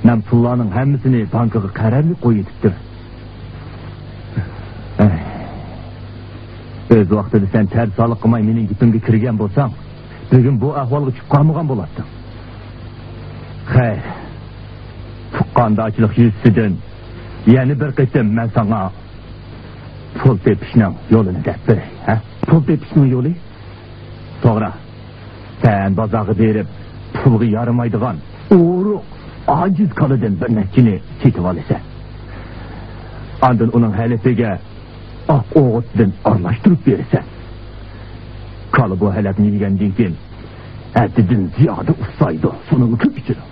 مەن پۇللارنىڭ ھەممىسىنى بانكىغا قەرەللىك قويۇۋېتىپتىم. ئەي. ئۆز ۋاقتىدا سەن تەرسالىق قىلماي مېنىڭ گېپىمگە كىرگەن بولساڭ، بۈگۈن بۇ ئەھۋالغا چۈشۈپ قالمىغان بولاتتىڭ. خەير، تۇغقاندارچىلىق يۈزىسىدىن يەنە بىر قېتىم مەن ساڭا پۇل تېپىشنىڭ يولىنى دەپ بېرەي، ھە؟ پۇل تېپىشنىڭ يولى؟ توغرا. سەن بازارغا بېرىپ، پۇلغا يارىمايدىغان ئورۇق، ئاجىز كالىدىن بىر نەچچىنى سېتىۋالىسەن. ئاندىن ئۇنىڭ ھەلىپىگە ئاق ئوغۇتتىن ئارىلاشتۇرۇپ بېرىسەن. كالا بۇ ھەلەپنى يېگەندىن كېيىن، ھەددىدىن زىيادە ئۇسسايدۇ، سۇنىمۇ كۆپ ئىچىدۇ.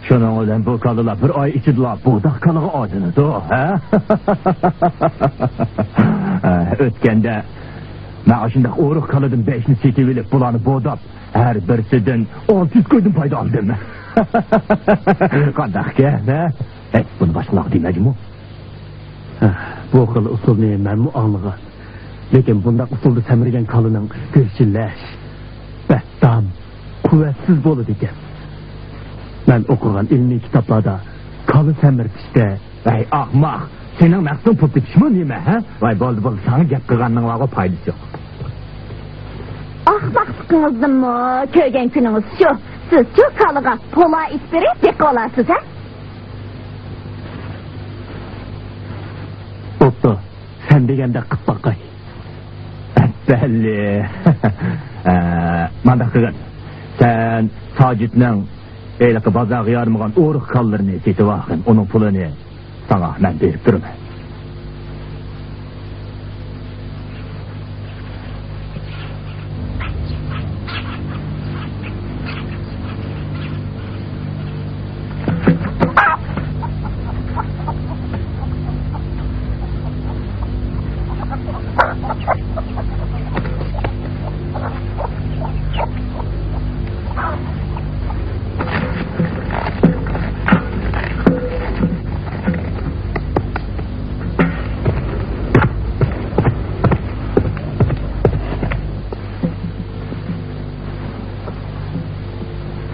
شۇنىڭ بىلەن بۇ كالىلار بىر ئاي ئىچىدىلا بوداق كالىغا ئايلىنىدۇ، ھە؟ ئۆتكەندە مەن ئاشۇنداق ئورۇق كالىدىن بەشنى سېتىۋېلىپ، بۇلارنى بوداپ، ھەر بىرسىدىن ئالتە يۈز كويدىن پايدا ئالدىم. قانداقكەن، ھە؟ ھەي، بۇنى باشقىلارغا دېمە جۇمۇ. ھە، بۇ خىل ئۇسۇلنى مەنمۇ ئاڭلىغان. لېكىن بۇنداق ئۇسۇلدا سەمرىگەن كالىنىڭ گۆشى لەش، بەتتام، قۇۋۋەتسىز بولىدىكەن. مەن ئوقۇغان ئىلمىي كىتابلاردا كالا سەمرىتىشتە. ۋەي ئاخماق، سېنىڭ مەقسىتىڭ پۇل تېپىشمۇ نېمە، ھە؟ ۋاي بولدى، بولدى، ساڭا گەپ قىلغاننىڭ بارغۇ پايدىسى يوق. ئاخماقلىقىڭىزنىمۇ كۆرگەن كۈنىڭىز شۇ. سىزچۇ كالىغا پولا ئېتىپ بېرىپ بېقىۋالارسىز، ھە؟ بوپتۇ، سەن دېگەندەك قىپ باقاي. بەللى. ئە، مانداق قىلغىن. سەن ساجىتنىڭ ھېلىقى بازارغا يارىمىغان ئورۇق كالىلىرىنى سېتىۋالغىن. ئۇنىڭ پۇلىنى ساڭا مەن بېرىپ تۇرىمەن.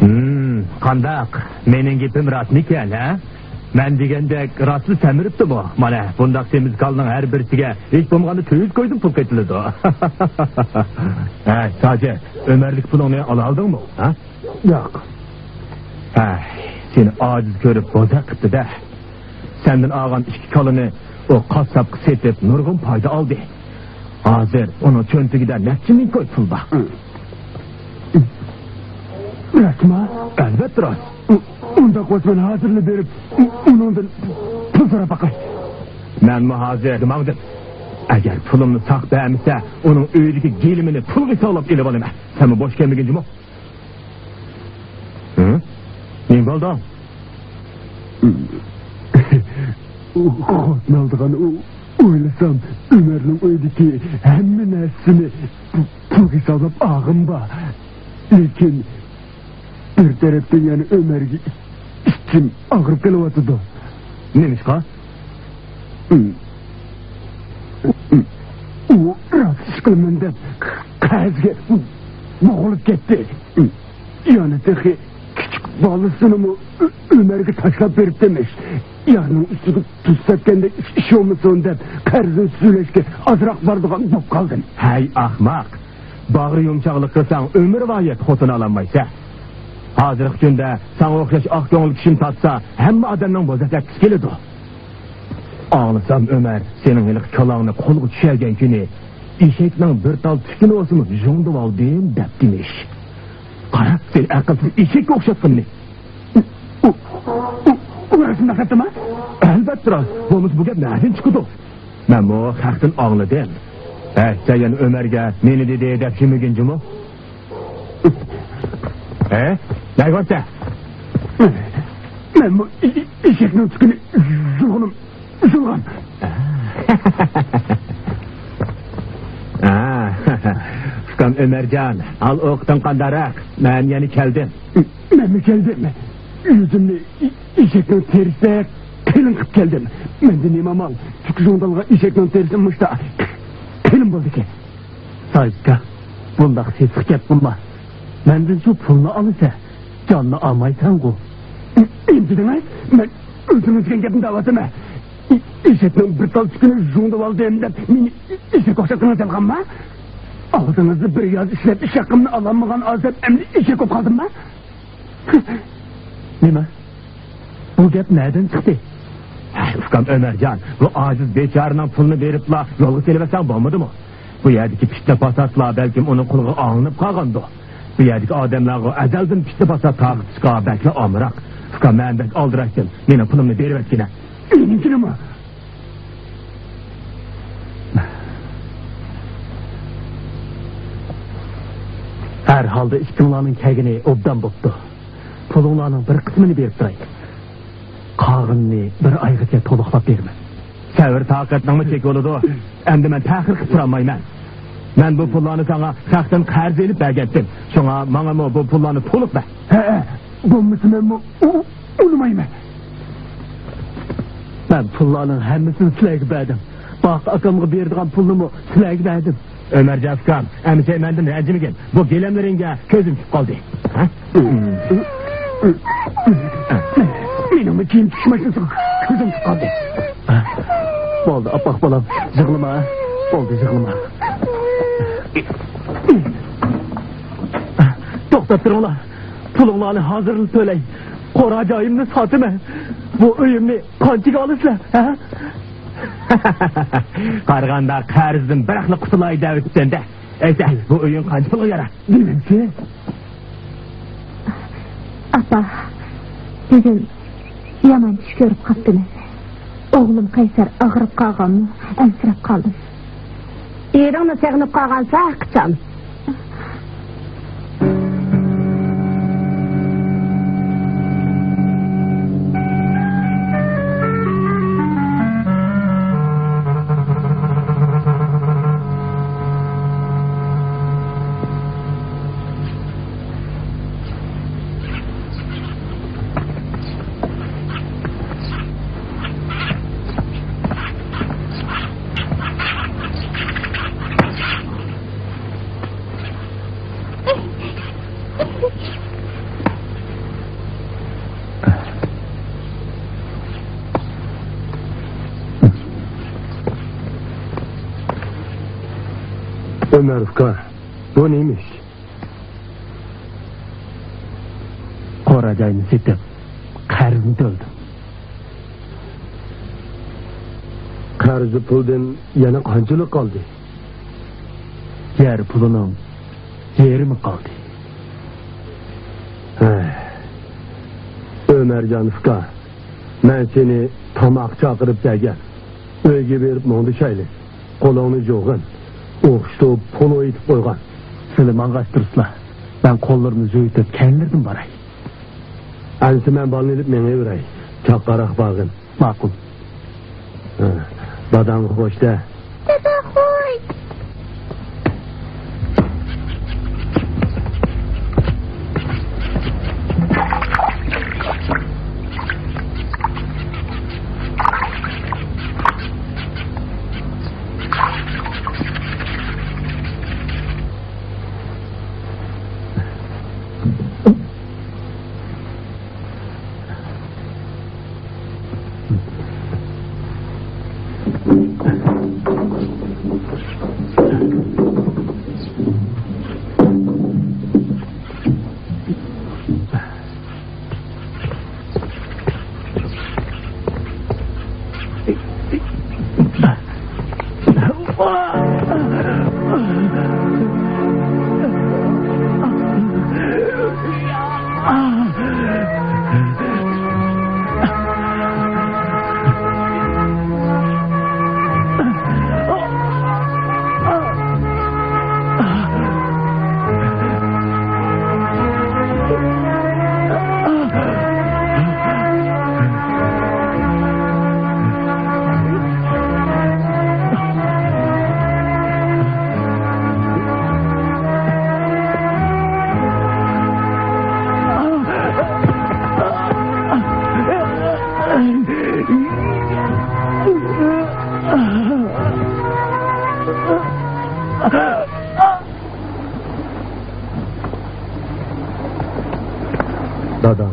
ھىم، قانداق؟ مېنىڭ گېپىم راستمىكەن، ھە؟ مەن دېگەندەك راستلا سەمرىپتىمۇ؟ مانا، بۇنداق سېمىز كالىنىڭ ھەر بىرسىگە ھېچ بولمىغاندا تۆت يۈز كويدىن پۇل قېتىلىدۇ. ھە، ساجىت، ئۆمەرلىك پۇلۇڭنى ئالالدىڭمۇ، ھە؟ ياق. ھە، سېنى ئاجىز كۆرۈپ بوزەك قىپتۇ-دە. سەندىن ئالغان ئىككى كالىنى ئۇ قاسساپقا سېتىپ نۇرغۇن پايدا ئالدى. ھازىر ئۇنىڭ چۆنتىكىدە نەچچە مىڭ كوي پۇل بار. راستمۇ؟ ئەلۋەتتە راست. ئۇ-، ئۇنداق بولسا مەن ھازىرلا بېرىپ، ئۇ-، ئۇنىڭدىن پۇل سوراپ باقاي. مەنمۇ ھازىر ماڭدىم. ئەگەر پۇلۇمنى ساق بەرمىسە، ئۇنىڭ ئۆيىدىكى گىلىمىنى پۇلغا ھېسابلاپ ئېلىۋالىمەن. سەنمۇ بوش كەلمىگىن جۇمۇ. ھە؟ نېمە بولدى؟ خوتۇن ئالىدىغان ئويلىسام، ئۆمەرنىڭ ئۆيىدىكى ھەممە نەرسىنى پۇلغا ھېسابلاپ ئالغىنىم بار. لېكىن بىر تەرەپتىن يەنە ئۆمەرگە ئىچىم ئاغرىپ قېلىۋاتىدۇ. نېمىشقا؟ ئۇ راست ئىش قىلىمەن دەپ قەرزگە بوغۇلۇپ كەتتى. يەنە تېخى كىچىك بالىسىنىمۇ ئۆ-، ئۆمەرگە تاشلاپ بېرىپتىمىش. يەرنىڭ ئۈستىگە تۇز سەپكەندەك ئىش بولمىسۇن دەپ قەرزنى سۈلەشكە ئازراق بارىدىغان بولۇپ قالدىم. ھەي ئاخماق! باغرى يۇمشاقلىق قىلساڭ ئۆمۈر ۋايەت خوتۇن ئالالمايسەن. ھازىرقى كۈندە ساڭا ئوخشاش ئاق كۆڭۈل كىشىنى تاپسا ھەممە ئادەمنىڭ بوزەك ئەتكۈسى كېلىدۇ. ئاڭلىسام، ئۆمەر، سېنىڭ ھېلىقى كالاڭنى قولغا چۈشۈرگەن كۈنى ئېشەكنىڭ بىر تال تۈكىنى بولسىمۇ ژۇڭدىۋالدىم دەپتىمىش. قارا، سېنى ئەقىلسىز ئېشەككە ئوخشاتقىنىنى. ئۇ، ئۇ، ئۇ، ئۇ راستىنداق دەپتىما؟ ئەلۋەتتە راست. بولمىسا بۇ گەپ نەدىن چىقىدۇ؟ مەنمۇ خەقتىن ئاڭلىدىم. ھە، سەن يەنە ئۆمەرگە مېنى دېدى دەپ جىمىگىن جۇمۇ. ھە؟ نەگە بارسە؟ مەنمۇ ئېشەكنىڭ تۈكىنى يۇلغىنىم، يۇلغان. ئۇكام ئۆمەرجان، ھال ئوقۇتۇڭ قانداراق؟ مەن يەنە كەلدىم. مەنمۇ كەلدىم. يۈزۈمنى ئېشەكنىڭ تېرىسىدەك قېلىن قىلىپ كەلدىم. مەندە نېمە ئامال؟ تۈك ژۇڭدالغان ئېشەكنىڭ تېرىسى مۇشتا قېلىن بولىدىكەن. ساجىكا، بۇنداق سېسىق گەپ قىلما. مەندىن شۇ پۇلنى ئالىسەن، جاننى ئالمايسەنغۇ. نېمە دېدىڭىز؟ مەن ئۆزىڭىز دېگەن گەپنى دەۋاتىمەن. ئېشەكنىڭ بىر تال تۈكىنى ژۇڭدىۋالدىم دەپ مېنى ئېشەككە ئوخشاتقىنىڭىز يالغانما؟ ئاغزىڭىزدا بىر ياز ئىشلەپ ئىش ھەققىمنى ئالالمىغان ئادەم ئەمدى ئېشەك بولۇپ قالدىمما؟ نېمە؟ بۇ گەپ نەدىن چىقتى؟ ھەي، ئۇكام ئۆمەرجان، بۇ ئاجىز بىچارىنىڭ پۇلىنى بېرىپلا يولغا سېلىۋەتسەڭ بولمىدىمۇ؟ بۇ يەردىكى پىتنە پاساتلار بەلكىم ئۇنىڭ قۇلىقىغا ئاڭلىنىپ قالغاندۇ. بۇ يەردىكى ئادەملەرغۇ ئەزەلدىن پىتنە پاسات تارقىتىشقا بەكلا ئامراق. ئۇكام، مەن بەك ئالدىراشتىم. مېنىڭ پۇلۇمنى بېرىۋەتكىنە. مېنىڭكىنىمۇ؟ ھەر ھالدا ئىككىڭلارنىڭ كەلگىنى ئوبدان بوپتۇ. پۇلۇڭلارنىڭ بىر قىسمىنى بېرىپ تۇراي. قالغىنىنى بىر ئايغىچە تولۇقلاپ بېرىمەن. سەۋر تاقەتنىڭمۇ چېكى بولىدۇ. ئەمدى مەن تەخىر قىلىپ تۇرالمايمەن. مەن بۇ پۇللارنى ساڭا خەقتىن قەرز ئېلىپ بەرگەنتىم. شۇڭا ماڭىمۇ بۇ پۇللارنى تولۇق بەر. ھەئە، بولمىسا مەنمۇ ئۇ-، ئۇ-، ئۇنىمايمەن. مەن پۇللارنىڭ ھەممىسىنى سىلەرگە بەردىم. باقى ئاكامغا بېرىدىغان پۇلنىمۇ سىلەرگە بەردىم. ئۆمەرجان ئۇكام، ئەمىسە مەندىن رەنجىمىگىن. بۇ گىلەملىرىڭگە كۆزۈم چۈشۈپ قالدى. ھە؟ مېنىڭمۇ كىيىم تىكىش ماشىنىسىغا كۆزۈم چۈشۈپ قالدى. بولدى، ئاپئاق بالام، يىغلىما. بولدى، يىغلىما. توختاپ تۇرۇڭلار. پۇلۇڭلارنى ھازىرلا تۆلەي. قورا جايىمنى ساتىمەن. بۇ ئۆيۈمنى قانچىگە ئالىسىلەر، ھە؟ قارىغاندا قەرزدىن بىراقلا قۇتۇلاي دەۋېتىپسەن-دە. ئەيسە، بۇ ئۆيۈڭ قانچە پۇلغا يارار؟ نېمىسى؟ ئاپا، بۈگۈن يامان چۈش كۆرۈپ قاپتىمەن. ئوغلۇم قەيسەر ئاغرىپ قالغانمۇ، ئەنسىرەپ قالدىم. ئېرىڭنى سېغىنىپ قالغانسا، قىچان. ئۆمەر ئۇكا، بۇ نېمە ئىش؟ قورا جاينى سېتىپ، قەرزنى تۆلىدىم. قەرزى پۇلدىن يەنە قانچىلىك قالدى؟ يەر پۇلىنىڭ يېرىمى قالدى. ھە. ئۆمەرجان ئۇكا، مەن سېنى تاماق چاقىرىپ بەرگەن. ئۆيگە بېرىپ مۇڭدىشايلى. قولۇڭنى جۇغىن. ئوخشىتىپ پولۇ ئېتىپ قويغان. سىلى ماڭغاچ تۇرسىلا، مەن قوللىرىمنى جۇيۇتۇپ كەينىلىرىدىن باراي. ئەمسە مەن بالىنى ئېلىپ مېڭىۋېرەي. چاققانراق بارغىن. ماقۇل. ھە، داداڭغا خوش دە. دادا خوش.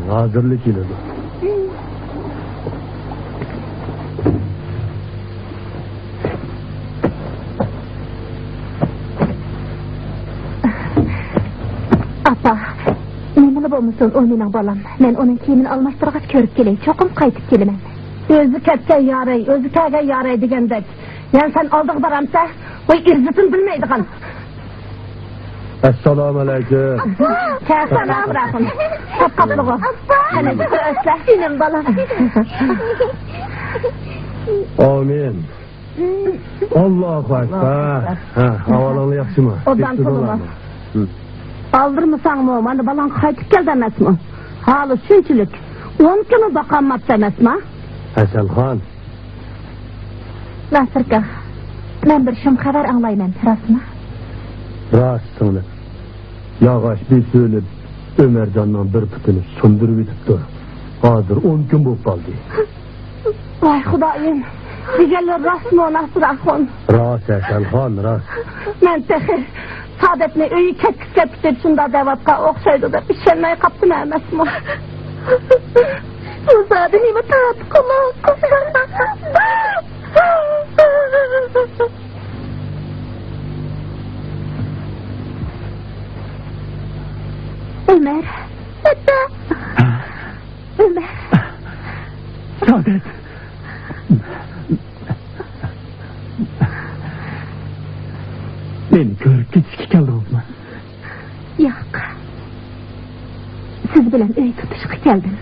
ھازىرلا كېلىدۇ. ئاپا، نېمىلا بولمىسۇن، ئۇ مېنىڭ بالام. مەن ئۇنىڭ كىيىمىنى ئالماشتۇرغاچ كۆرۈپ كېلەي، چوقۇم قايتىپ كېلىمەن. ئۆزى كەتكەن ياراي، ئۆزى كەلگەن ياراي دېگەندەك. يەنە سەن ئالدىغا بارامسەن؟ ۋاي، ئىززىتىنى بىلمەيدىغان. ئەسسالامۇئەلەيكۇم. كەلسەن، ئابراخۇن. تاپقاپلىغۇ. ئەنە، ئەسلە. جېنىم بالام. ئامىن. ئاللاھۇ ئەكبەر. ھە، ئەھۋالىڭلار ياخشىمۇ؟ ئوبدان تولىمۇ. ھە. ئالدىرمىساڭمۇ، مانا بالاڭ قايتىپ كەلدى ئەمەسمۇ؟ ھالى شۇنچىلىك. ئون كۈنمۇ باقالماپتۇ ئەمەسما؟ ھەسەنخان. ناسىركا، مەن بىر شۇم خەۋەر ئاڭلايمەن، راستمۇ؟ راست، سىڭلىم. ياغاچ بىر سۆلۈپ، ئۆمەرجاننىڭ بىر پۇتىنى سۇندۇرۇۋېتىپتۇ. ھازىر ئون كۈن بولۇپ قالدى. ۋاي خۇدايىم، دېگەنلىرى راستمۇ، ناسىر ئاخۇن؟ راست، ھەسەنخان، راست. مەن تېخى سادەتنى ئۆيىگە كەتكۈزۈپ كەتتى دەپ شۇنداق دەۋاتقان ئوخشايدۇ دەپ ئىشەنمەي قاپتىمەن ئەمەسمۇ؟ بۇ زادى نېمە تارتقۇلۇق؟ ئۆمەر. ئاتا. ئۆمەر. سادەت. مېنى كۆرۈپ كېتىشكە كەلدىڭىزمۇ؟ ياق. سىز بىلەن ئۆي تۇتۇشقا كەلدىم.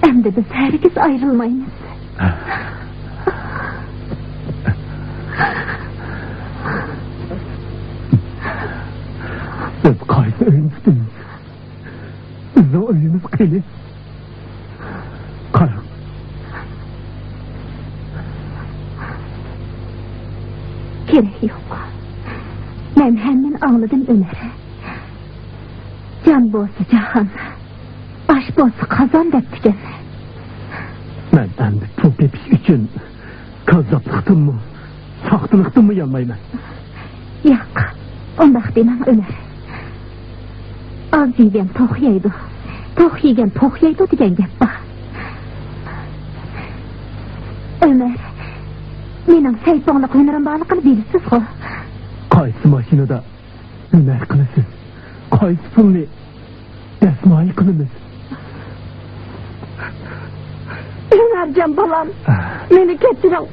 ئەمدى بىز ھەرگىز ئايرىلمايمىز. بىز قايسى ئۆينى تۇتىمىز؟ بىزنىڭ ئۆيىمىز قېنى؟ قاراڭ. كېرەك يوق. مەن ھەممىنى ئاڭلىدىم، ئۆمەر. جان بولسا جاھان، ئاش بولسا قازان دەپتىكەن. مەن ئەمدى پۇل تېپىش ئۈچۈن كاززاپلىقتىنمۇ، ساختىلىقتىنمۇ يانمايمەن. ياق، ئۇنداق دېمەڭ، ئۆمەر. ئاز يېگەن توق يەيدۇ، توق يېگەن پوق يەيدۇ دېگەن گەپ بار. ئۆمەر، مېنىڭ سەيپۇڭلۇق ھۈنىرىم بارلىقىنى بىلىسىزغۇ؟ قايسى ماشىنىدا ھۈنەر قىلىسىز؟ قايسى پۇلنى دەسمايە قىلىمىز؟ ئۆمەرجان بالام، مېنى كەچۈرۈڭ.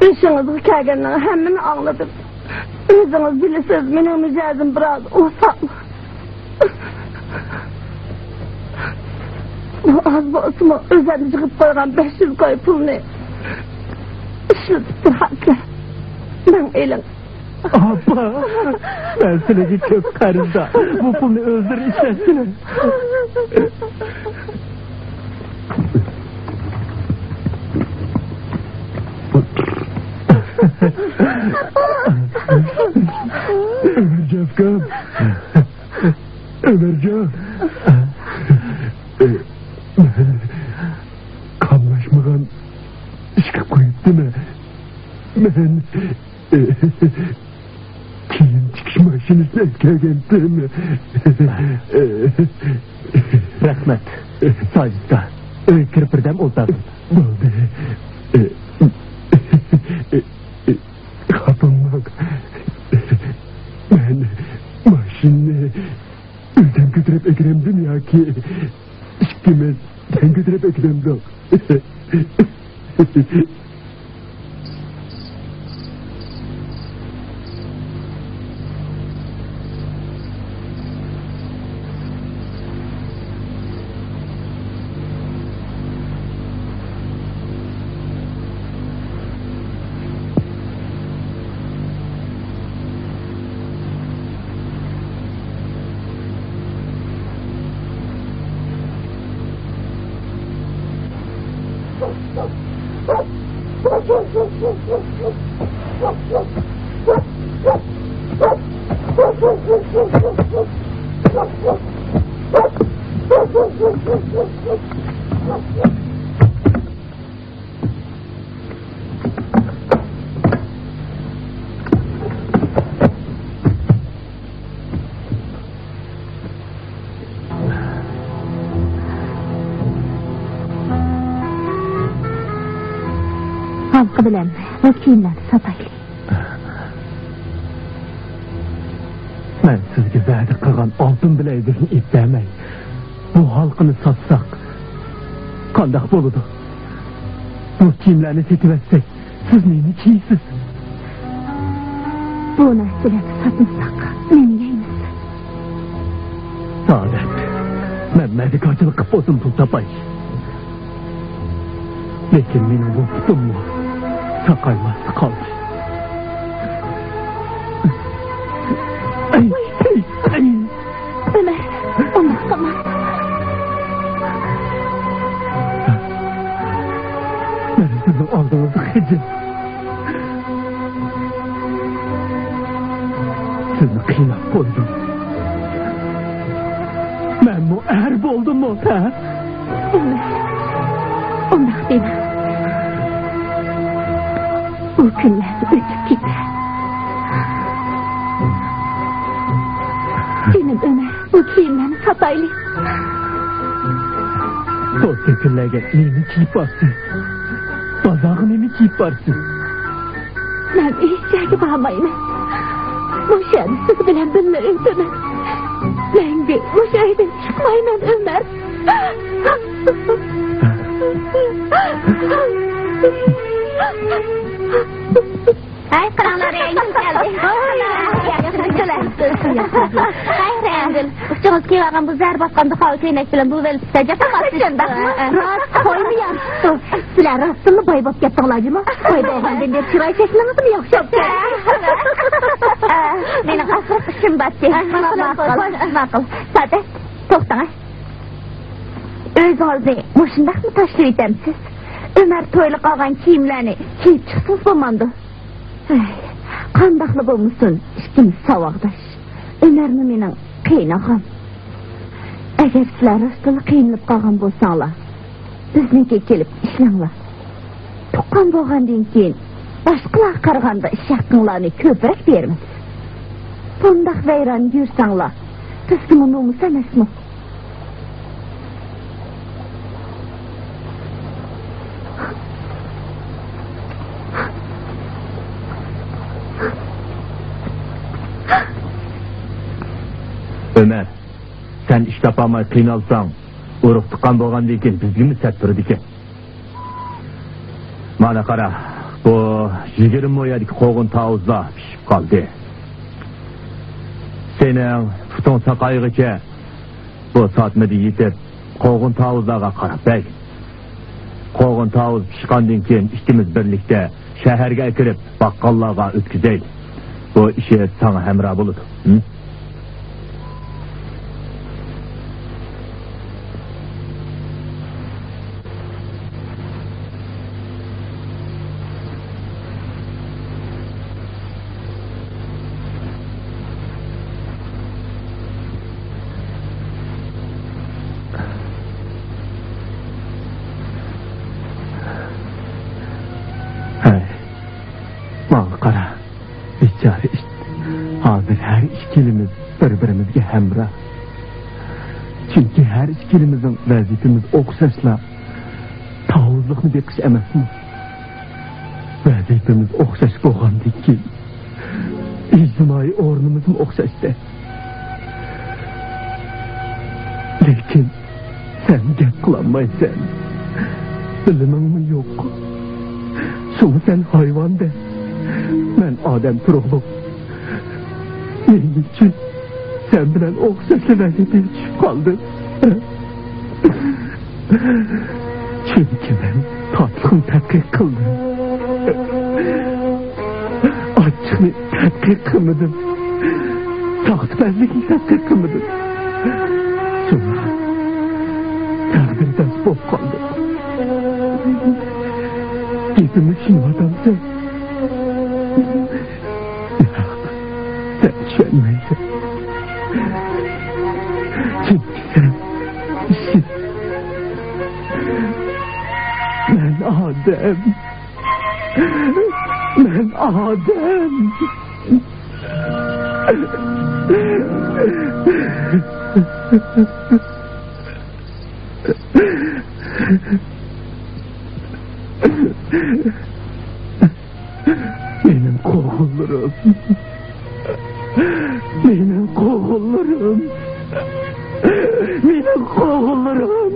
بېشىڭىزغا كەلگەننىڭ ھەممىنى ئاڭلىدىم. ئۆزىڭىز بىلىسىز، مېنىڭ مىجەزىم بىراز ئوسال. بۇ ئاز بولسىمۇ، ئۆزۈم يىغىپ قويغان بەش يۈز كوي پۇلنى ئىشلىتىپ تۇرارسىلەر. مېڭىپ ئېلىڭ. ئاپا، مەن سىلەرگە كۆپ قەرزدار. بۇ پۇلنى ئۆزلىرى ئىشلەتسىلەر. ئۆمەرجان ئاكام. ئۆمەرجان. مەن قاملاشمىغان ئىش قىلىپ قويۇپتىمەن. مەن كىيىم تىكىش ماشىنىسىنى ئەكەلگەنتىم. رەھمەت، ساجىتكا. ئۆيگە كىرىپ بىردەم ئولتۇر. بولدى. خاپا بولماڭ. مەن ماشىنىنى ئۆزۈم كۆتۈرۈپ ئەكىرەمدىم ياكى ئىككىمىز تەڭ كۆتۈرۈپ ئەكىرەمدۇق؟ بىلەن بۇ كىيىملەرنى ساتايلى. مەن سىزگە ۋەدە قىلغان ئالتۇن بىلەيزۈكنى ئېلىپ بەرمەي، بۇ ھالقىنى ساتساق قانداق بولىدۇ؟ بۇ كىيىملەرنى سېتىۋەتسەك، سىز نېمە كىيىسىز؟ بۇ نەرسىلەرنى ساتمىساق نېمە يەيمىز؟ سائادەت، مەن مەدىكارچىلىق قىلىپ بولسىمۇ پۇل تاپاي. لېكىن مېنىڭ بۇ پۇتۇممۇ ساقايماستىن قالدى. ئەي، ئەي، ئەي. ئۆمەر، ئۇنداق قىلما. مەن سىزنىڭ ئالدىڭىزدا خىجىل. سىزنى قىيناپ قويدۇم. مەنمۇ ئەر بولدۇممۇ، ھە؟ ئۇنداق دېمە. بۇ كۈنلەر ئۆتۈپ كېتەر. جېنىم ئۆمەر، بۇ كىيىملەرنى ساتايلى. بۇ كۈنلەرگە نېمە كىيىپ بارسىز؟ بازارغا نېمە كىيىپ بارسىز؟ مەن ھېچ يەرگە بارمايمەن. مۇشۇ يەردە سىز بىلەن بىللە ئۆتىمەن. مەڭگۈ مۇشۇ ئۆيدىن چىقمايمەن، ئۆمەر. ھەي، قاراڭلار، رەڭگۈل كەلدى. ھەي، رەڭگۈل، ئۇچىڭىز كىيىۋالغان بۇ زەر باسقان دۇخاۋا كۆينەك بىلەن بۇ ۋېلىسىپىتتە جاپا باسىسىز. شۇنداقمۇ؟ راست، قويمۇ يارىشىپتۇ. سىلەر راستتىنلا باي بوپ كەتتىڭلار جۇمۇ؟ باي بولغاندىن بېرى چىراي شەكلىڭىزمۇ ياخشى بوپتۇ. ئە، مېنىڭ ئاخىرقى ئىشىم بارتى. ماقۇل، ماقۇل، ماقۇل. سادەت، توختاڭ. ئۆزىڭىزنى مۇشۇنداقمۇ تاشلىۋېتەمسىز؟ ئۆمەر تويلۇق ئالغان كىيىملەرنى كىيىپ چىقسىڭىز بولمامدۇ؟ ھەي، قانداقلا بولمىسۇن، ئىككىمىز ساۋاقداش. ئۆمەرمۇ مېنىڭ قېيىنئاغام. ئەگەر سىلەر راستتىنلا قىينىلىپ قالغان بولساڭلار، بىزنىڭكىگە كېلىپ ئىشلەڭلار. تۇغقان بولغاندىن كېيىن، باشقىلارغا قارىغاندا ئىش ھەققىڭلارنى كۆپرەك بېرىمىز. بۇنداق ۋەيران يۈرسەڭلار، بىزگىمۇ نومۇس ئەمەسمۇ؟ ئۆمەر، سەن ئىش تاپالماي قىينالساڭ، ئۇرۇق تۇغقان بولغاندىن كېيىن بىزگىمۇ سەت تۇرىدىكەن. مانا قارا، بۇ يىگىرمە مو يەردىكى قوغۇن تاۋۇزلار پىشىپ قالدى. سېنىڭ پۇتۇڭ ساقايغىچە بۇ ساتمىدا يېتىپ، قوغۇن تاۋۇزلارغا قاراپ بەر. قوغۇن تاۋۇز پىشقاندىن كېيىن ئىككىمىز بىرلىكتە شەھەرگە ئەكىرىپ، باققاللارغا ئۆتكۈزەيلى. بۇ ئىشى ساڭا ھەمراھ بولىدۇ. ھە؟ ھەي، ماڭا قارا. بىچارە ئىت. ھازىر ھەر ئىككىلىمىز بىر-بىرىمىزگە ھەمراھ. چۈنكى ھەر ئىككىلىمىزنىڭ ۋەزىپىمىز ئوخشاشلا، تاۋۇزلۇقنى بېقىش ئەمەسمۇ؟ ۋەزىپىمىز ئوخشاش بولغاندىن كېيىن، ئىجتىمائىي ئورنىمىزمۇ ئوخشاشتى. لېكىن سەن گەپ قىلالمايسەن. بىلىمىڭمۇ يوق. شۇڭا سەن ھايۋاندەك، مەن ئادەم تۇرۇقلۇق. نېمە ئۈچۈن سەن بىلەن ئوخشاشلا ۋەزىپىگە چۈشۈپ قالدىم؟ چۈنكى مەن تاتلىقنى تەتقىق قىلدىم. ئاچچىقنى تەتقىق قىلمىدىم. ساختىپەزلىكنى تەتقىق قىلمىدىم. شۇڭا تەقدىرداش بولۇپ قالدۇق. گېپىمنى چۈشىنىۋاتامسەن؟ ياق، سەن چۈشەنمەيسەن. چۈنكى سەن ئىشىك. مەن ئادەم. مەن ئادەم. مېنىڭ قوغۇنلىرىم. مېنىڭ قوغۇنلىرىم.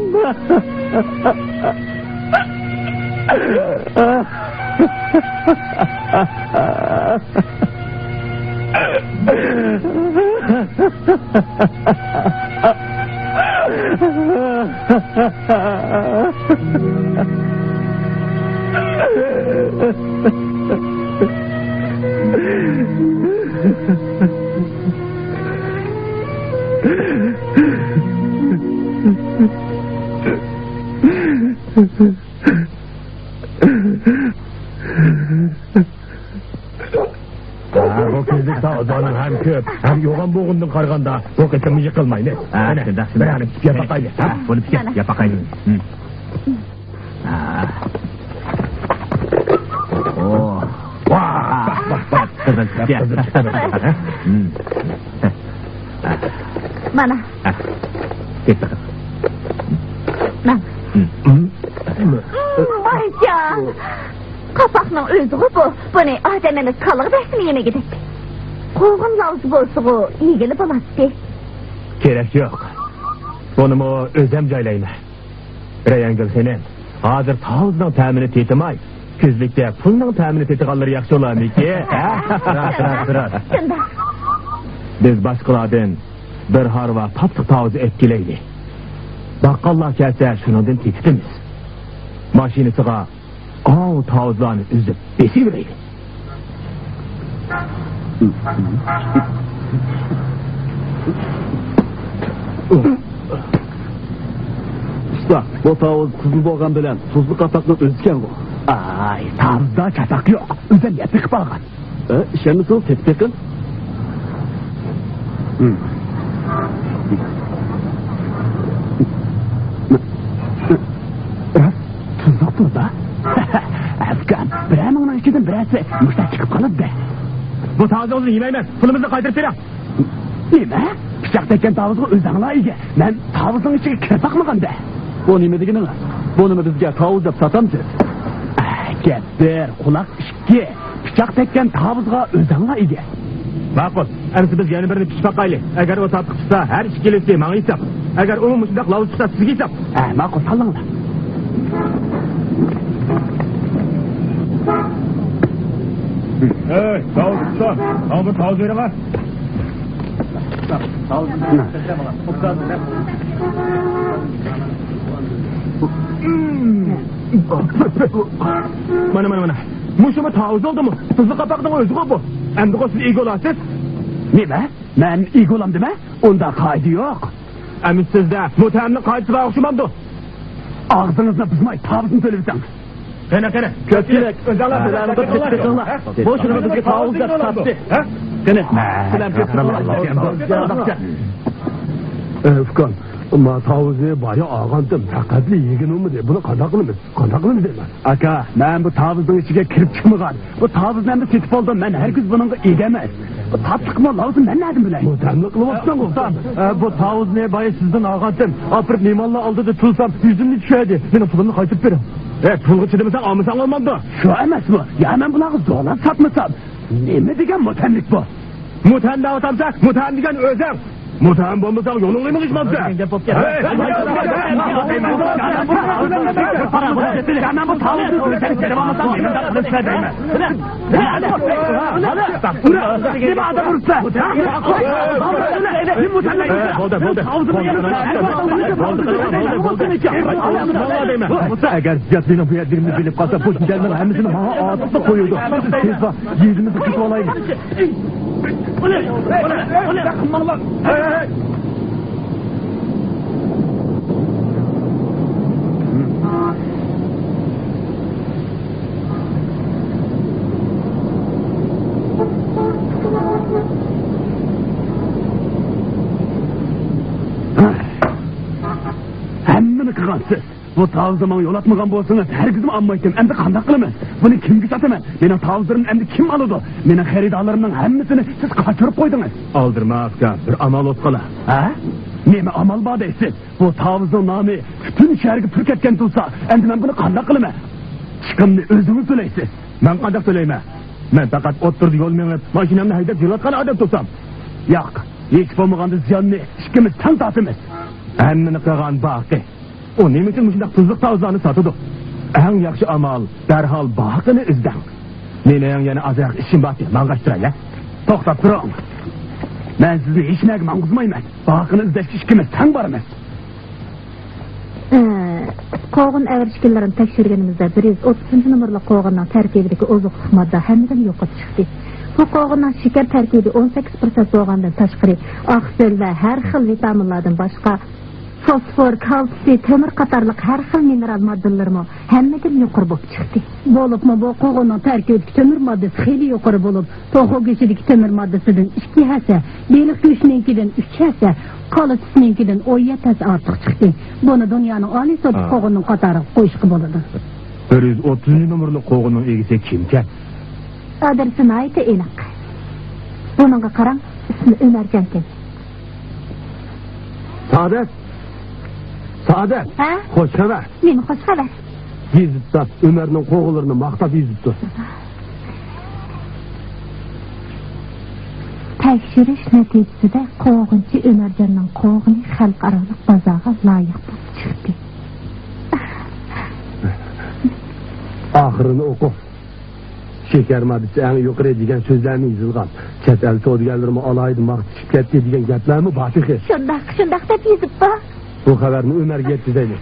ھە، بۇ كۈزلۈك تاۋۇزلارنىڭ ھەم كۆپ، ھەم يوغان بولغىنىدىن قارىغاندا، بۇ قېتىممۇ يىقىلمايلى. ھە، قېنى، شۇنداق، بىر شۇنداق. ئانا پىشىپ ياپاقايلى. ھە، بۇنى پىشىپ ياپاقايلى. ھە. ۋاھ، ۋاھ، ۋاھ، ۋاھ. قىزىل، قىزىل، قىزىل. مانا. ھە. كەت بېقىڭ. ماڭ. ۋايجان! قاپاقنىڭ ئۆزىغۇ بۇ. بۇنى ئادەم ئەمەس، كالىغا بەرسىمۇ يېمىگۈدەك. قوغۇن لاۋزا بولسىغۇ، يېگىلى بولاتتى. كېرەك يوق. بۇنىمۇ ئۆزۈم جايلايمەن. رەيھانگۈل خېنىم، ھازىر تاۋۇزنىڭ تەمىنى تېتىماي، كۈزلۈكتە پۇلنىڭ تەمىنى تېتىغانلىرى ياخشى بولارمىكىن، ھە؟ راست، راست، راست. شۇنداق. بىز باشقىلاردىن بىر ھارۋا تاتلىق تاۋۇز ئېلىپ كېلەيلى. باققانلار كەلسە، شۇنىڭدىن تېتىتىمىز. ماشىنىسىغا ئاۋۇ تاۋۇزلارنى ئۈزۈپ بېسىۋېرەيلى. ئۇستا، بۇ تاۋۇز قىزىل بولغان بىلەن تۇزلۇق قاپاقنىڭ ئۆزىكەنغۇ؟ ئاي، تاۋۇزدا چاتاق يوق. ئۆزۈم يەپ بېقىپ ئالغان. ئە، ئىشەنمىسىڭىز تېتىپ بېقىڭ. راست تۇزلۇقتۇر-دا. ئەسكان، بىرەر مىڭنىڭ ئىچىدىن بىرەرسى مۇشتاق چىقىپ قالىدۇ-دە. بۇ تاۋۇزىڭىزنى يېمەيمەن، پۇلىمىزنى قايتۇرۇپ بېرىڭ. نېمە؟ پىچاق تەگكەن تاۋۇزغا ئۆزۈڭلار ئىگە. مەن تاۋۇزنىڭ ئىچىگە كىرىپ باقمىغان-دە. بۇ نېمە دېگىنىڭىز؟ بۇنىمۇ بىزگە تاۋۇز دەپ ساتامسىز؟ ئە، گەپ بىر، قۇلاق ئىككى. پىچاق تەگكەن تاۋۇزغا ئۆزۈڭلار ئىگە. ماقۇل. ئەمسە بىز يەنە بىرنى پىچىپ باقايلى. ئەگەر ئۇ تاتلىق چىقسا، ھەر ئىككىلىسى ماڭا ھېساب. ئەگەر ئۇمۇ مۇشۇنداق لاۋزا چىقسا، سىزگە ھېساب. ھە، ماقۇل، سالىڭلار. ئەي، تاۋۇز ئۇستا، ماڭا بىر تاۋۇز بېرىڭە. مانا، مانا، مانا. مۇشۇمۇ تاۋۇز بولدىمۇ؟ تۇزلۇق قاپاقنىڭ ئۆزىغۇ بۇ. ئەمدىغۇ سىز ئىگە بولارسىز. نېمە؟ مەن ئىگە بولامدىمەن؟ ئۇنداق قائىدە يوق. ئەمىسە سىزدە مۇتتەملىق قائىدىسى بار ئوخشىمامدۇ؟ ئاغزىڭىزنى بۇزماي، تاۋۇزنى تۆلىۋېتىڭ. قېنى، قېنى. كۆپچىلىك، ئۆزۈڭلار بىلەن بىر تېتىپ بېقىڭلار. بۇ شۇنىڭغا بىزگە تاۋۇز دەپ ساتتى. قېنى، سىلەر كۆپچىلىك. ئۇكام، ما تاۋۇزنى بايا ئالغانتىم، پەقەتلا يېگىنى بولمىدى. بۇنى قانداق قىلىمىز؟ قانداق قىلىمىز دەيمەن؟ ئاكا، مەن بۇ تاۋۇزنىڭ ئىچىگە كىرىپ چىقمىغان. بۇ تاۋۇزنى ئەمدى سېتىپ بولدۇم. مەن ھەرگىز بۇنىڭغا ئىگە ئەمەس. بۇ تاتلىقمۇ، لاۋزىنى مەن نەدىن بىلەي؟ مۇتەملىق قىلىۋاتىسەن ئۇستام. ئە، بۇ تاۋۇزنى بايا سىزدىن ئالغانتىم. ئاپىرىپ مېھمانلار ئالدىدا تۇرسام، يۈزۈمنى چۈشۈردى. مېنىڭ پۇلۇمنى قايتۇرۇپ بېرىڭ. ئە، پۇلغا چىدىمىساڭ، ئالمىساڭ بولمامدۇ؟ شۇ ئەمەسمۇ؟ يا مەن بۇلارغا زورلاپ ساتمىسام، نېمە دېگەن مۇتەملىك بۇ؟ مۇتەم دەۋاتامسەن؟ مۇتەم دېگەن ئۆزۈڭ. مۇتەم بولمىساڭ، يولۇڭنى مېڭىشمامسەن؟ ھەي! نېمە ئادەم ئۇرۇپسەن؟ بولدى، بولدى. بولدى، بولدى، بولدى. ئەگەر زىياد مېنىڭ بۇ يەردىكىنىمنى بىلىپ قالسا، بۇ جىدەلنىڭ ھەممىسىنى ماڭا ئاتىپ قويىدۇ. تېزلا يېزىمىزنى قېچىۋالايلى. ھەممىنى قىلغانسىز. بۇ تاۋۇزنى ماڭا يولاتمىغان بولسىڭىز، ھەرگىزمۇ ئالمايتتىم. ئەمدى قانداق قىلىمەن؟ بۇنى كىمگە ساتىمەن؟ مېنىڭ تاۋۇزلىرىمنى ئەمدى كىم ئالىدۇ؟ مېنىڭ خېرىدارلىرىمنىڭ ھەممىسىنى سىز قاچۇرۇپ قويدىڭىز. ئالدىرىما ئاكا، بىر ئامال بولۇپ قالا. ھە؟ نېمە ئامال بار دەيسىز؟ بۇ تاۋۇزنىڭ نامى پۈتۈن شەھەرگە پۈر كەتكەن تۇرسا، ئەمدى مەن بۇنى قانداق قىلىمەن؟ چىقىمنى ئۆزىڭىز تۆلەيسىز. مەن قانداق تۆلەيمەن؟ مەن پەقەت ئوتتۇرىدا يول مېڭىپ، ماشىنامنى ھەيدەپ يۈرۈۋاتقان ئادەم تۇرسام. ياق، ھېچ بولمىغاندا زىياننى ئىككىمىز تەڭ تارتىمىز. ھەممىنى قىلغان باقى. ئۇ نېمە ئۈچۈن مۇشۇنداق تۇزلۇق تاۋۇزلارنى ساتىدۇ؟ ئەڭ ياخشى ئامال، دەرھال باقىنى ئىزدەڭ. مېنىڭ يەنە ئازراق ئىشىم بار، ماڭغاچ تۇراي، ھە؟ توختاپ تۇرۇڭ. مەن سىزنى ھېچنەگە ماڭغۇزمايمەن. باقىنى ئىزدەشكە ئىككىمىز تەڭ بارىمىز. ئە، قوغۇن ئەۋرىشكىنلىرىنى تەكشۈرگىنىمىزدە، بىر يۈز ئوتتۇزىنچى نومۇرلۇق قوغۇننىڭ تەركىبىدىكى ئوزۇقلۇق ماددا ھەممىدىن يۇقىرى چىقتى. بۇ قوغۇننىڭ شېكەر تەركىبى ئون سەككىز پىرسەنت بولغاندىن تاشقىرى، ئاقسىل ۋە ھەر خىل ۋىتامىنلاردىن باشقا، فوسفور، كالتسىي، تۆمۈر قاتارلىق ھەر خىل مىنېرال ماددىلىرىمۇ ھەممىدىن يۇقىرى بولۇپ چىقتى. بولۇپمۇ بۇ قوغۇننىڭ تەركىبىدىكى تۆمۈر ماددىسى خېلى يۇقىرى بولۇپ، توخۇ گۆشىدىكى تۆمۈر ماددىسىدىن ئىككى ھەسسە، بېلىق گۆشىنىڭكىدىن ئۈچ ھەسسە، كالا سۈتىنىڭكىدىن ئون يەتتە ھەسسە ئارتۇق چىقتى. بۇنى دۇنيانىڭ ئالىي سورتلۇق ھا. قوغۇننىڭ قاتارىغا قويۇشقا بولىدۇ. بىر يۈز ئوتتۇزىنچى نومۇرلۇق قوغۇننىڭ ئىگىسى كىمكەن؟ ئادرېسى ناھايىتى ئېنىق. بۇنىڭغا قاراڭ، ئىسمى ئۆمەرجانكەن. سائادەت! سائادەت! ھە؟ خوش خەۋەر! نېمە خوش خەۋەر؟ گېزىتتا ئۆمەرنىڭ قوغۇنلىرىنى ماختاپ يېزىپتۇ. تەكشۈرۈش نەتىجىسىدە قوغۇنچى ئۆمەرجاننىڭ قوغۇنى خەلقئارالىق بازارغا لايىق بولۇپ چىقتى. ئاخىرىنى ئوقۇ. شېكەر ماددىسى ئەڭ يۇقىرى دېگەن سۆزلەرمۇ يېزىلغان. چەت ئەل سودىگەرلىرىمۇ ئالاھىدە ماختىشىپ كەتتى دېگەن گەپلەرمۇ بار تېخى. شۇنداق، شۇنداق دەپ يېزىپتۇ. بۇ خەۋەرنى ئۆمەرگە يەتكۈزەيلى.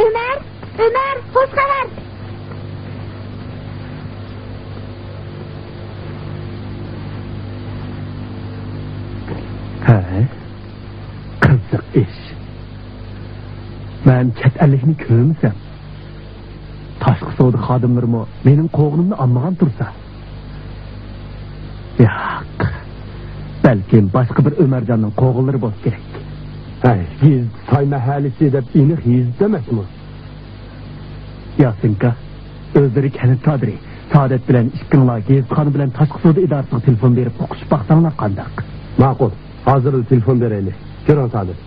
ئۆمەر! ئۆمەر! خوش خەۋەر! ھە؟ قىزىق ئىش. مەن چەت ئەللىكنى كۆرمىسەم، تاشقى سودا خادىملىرىمۇ مېنىڭ قوغۇنۇمنى ئالمىغان تۇرسا. ياق. بەلكىم باشقا بىر ئۆمەرجاننىڭ قوغۇنلىرى بولسا كېرەك. ھەي، گېزىت ساي مەھەللىسى دەپ ئېنىق يېزىپتۇ ئەمەسمۇ؟ ياسىنكا، ئۆزلىرى كەنت كادىرى سائادەت بىلەن ئىككىڭلار گېزىتخانا بىلەن تاشقى سودا ئىدارىسىغا تېلېفون بېرىپ ئۇقۇشۇپ باقساڭلار قانداق؟ ماقۇل، ھازىرلا تېلېفون بېرەيلى. كىرىڭ سائادەت.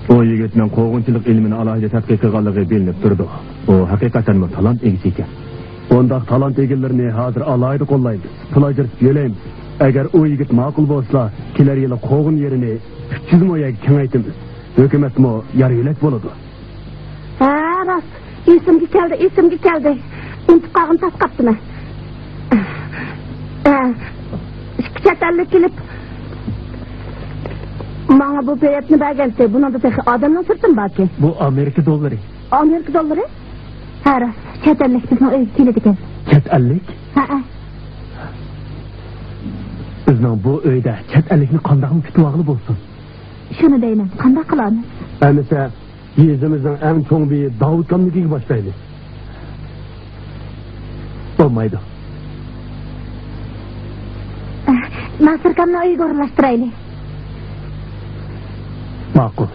ئۇ يىگىتنىڭ قوغۇنچىلىق ئىلمىنى ئالاھىدە تەتقىق قىلغانلىقى بىلىنىپ تۇرىدۇ. ئۇ ھەقىقەتەنمۇ تالانت ئىگىسى ئىكەن. بۇنداق تالانت ئىگىلىرىنى ھازىر ئالاھىدە قوللايمىز، پۇل ئاجرىتىپ يۆلەيمىز. ئەگەر ئۇ يىگىت ماقۇل بولسا، كېلەر يىلى قوغۇن يېرىنى ئۈچ يۈز مو يەرگە كېڭەيتىمىز. ھۆكۈمەتمۇ يار يۆلەك بولىدۇ. ھە، راست. ئېسىمگە كەلدى، ئېسىمگە كەلدى. ئۇنتۇپ قالغىنى تاس قاپتىمەن. ھە، ئىككى چەت ئەللىك كېلىپ، ماڭا بۇ پېيەتنى بەرگەنتى. بۇنىڭدا تېخى ئادەمنىڭ سۈرىتىمۇ باركەن. بۇ ئامېرىكا دوللىرى. ئامېرىكا دوللىرى؟ ھە، راست. چەت ئەللىك بىزنىڭ ئۆيگە كېلىدىكەن. چەت ئەللىك؟ ھەئە. بىزنىڭ بۇ ئۆيدە چەت ئەللىكنى قانداقمۇ كۈتۈۋالغىلى بولسۇن؟ شۇنى دەيمەن، قانداق قىلارمىز؟ ئەمىسە يېزىمىزنىڭ ئەڭ چوڭ بېيى داۋۇتكامنىڭكىگە باشلايلى. بولمايدۇ. ناسىركامنىڭ ئۆيىگە ئورۇنلاشتۇرايلى. ماقۇل.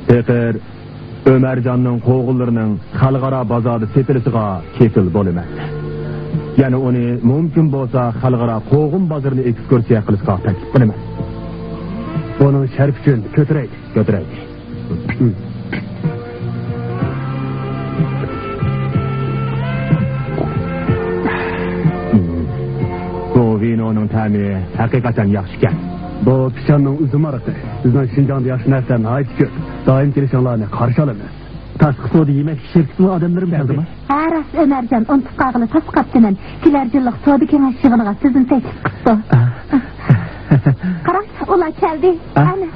پېقىر ئۆمەرجاننىڭ قوغۇنلىرىنىڭ خەلقئارا بازاردا سېتىلىشىغا كېپىل بولىمەن. يەنە ئۇنى مۇمكىن بولسا خەلقئارا قوغۇن بازىرىنى ئېكسكۇرسىيە قىلىشقا تەكلىپ قىلىمەن. بۇنىڭ شەرىپى ئۈچۈن كۆتۈرەيلى. كۆتۈرەيلى. بۇ ۋىنونىڭ تەمى ھەقىقەتەن ياخشىكەن. بۇ پىشاننىڭ ئۈزۈم ھارىقى. بىزنىڭ شىنجاڭدا ياخشى نەرسىلەر ناھايىتى كۆپ. دائىم كېلىشىڭلارنى قارشى ئالىمىز. تاشقى سودا يېمەكلىك شىركىتىنىڭ ئادەملىرىمۇ كەلدىمۇ؟ ھە، راست، ئۆمەرجان، ئۇنتۇپ قالغىلى تاس قاپتىمەن. كېلەر يىللىق سودا كېڭەش يىغىنىغا سىزنى تەكلىپ قىپتۇ. قاراڭ، ئۇلار كەلدى. ئەنە.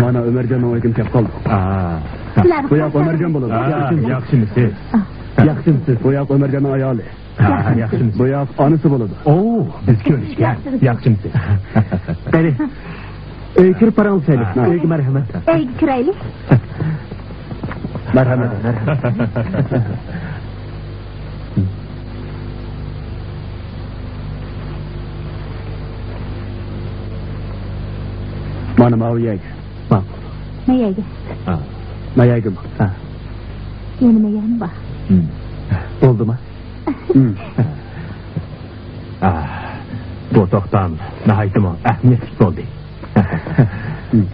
مانا ئۆمەرجاننىڭ ئۆيىدىن كەپ قالدۇق. سىلەرنى بۇ ياق ئۆمەرجان بولىدۇ. ياخشىمۇسىز؟ ياخشىمۇسىز؟ بۇ ياق ئۆمەرجاننىڭ ئايالى. ياخشىمىسىز؟ بۇ ياق ئانىسى بولىدۇ. ئوو، بىز كۆرۈشكەن. ياخشىمىسىز؟ قېنى، ئۆيگە كىرىپ باراڭلىشايلى. ئۆيگە مەرھەمەت. ئۆيگە كىرەيلى. مەرھەمەت. مانا ماۋۇ يەرگە. ماقۇل. نەيەرگە؟ ھا. نەيەرگىمۇ؟ ھا. يەنە نەيەرمۇ بار؟ ھىم. بولدىما؟ ھىم. ئا، بۇ توختام ناھايىتىمۇ ئەھمىيەتلىك بولدى. ھىم.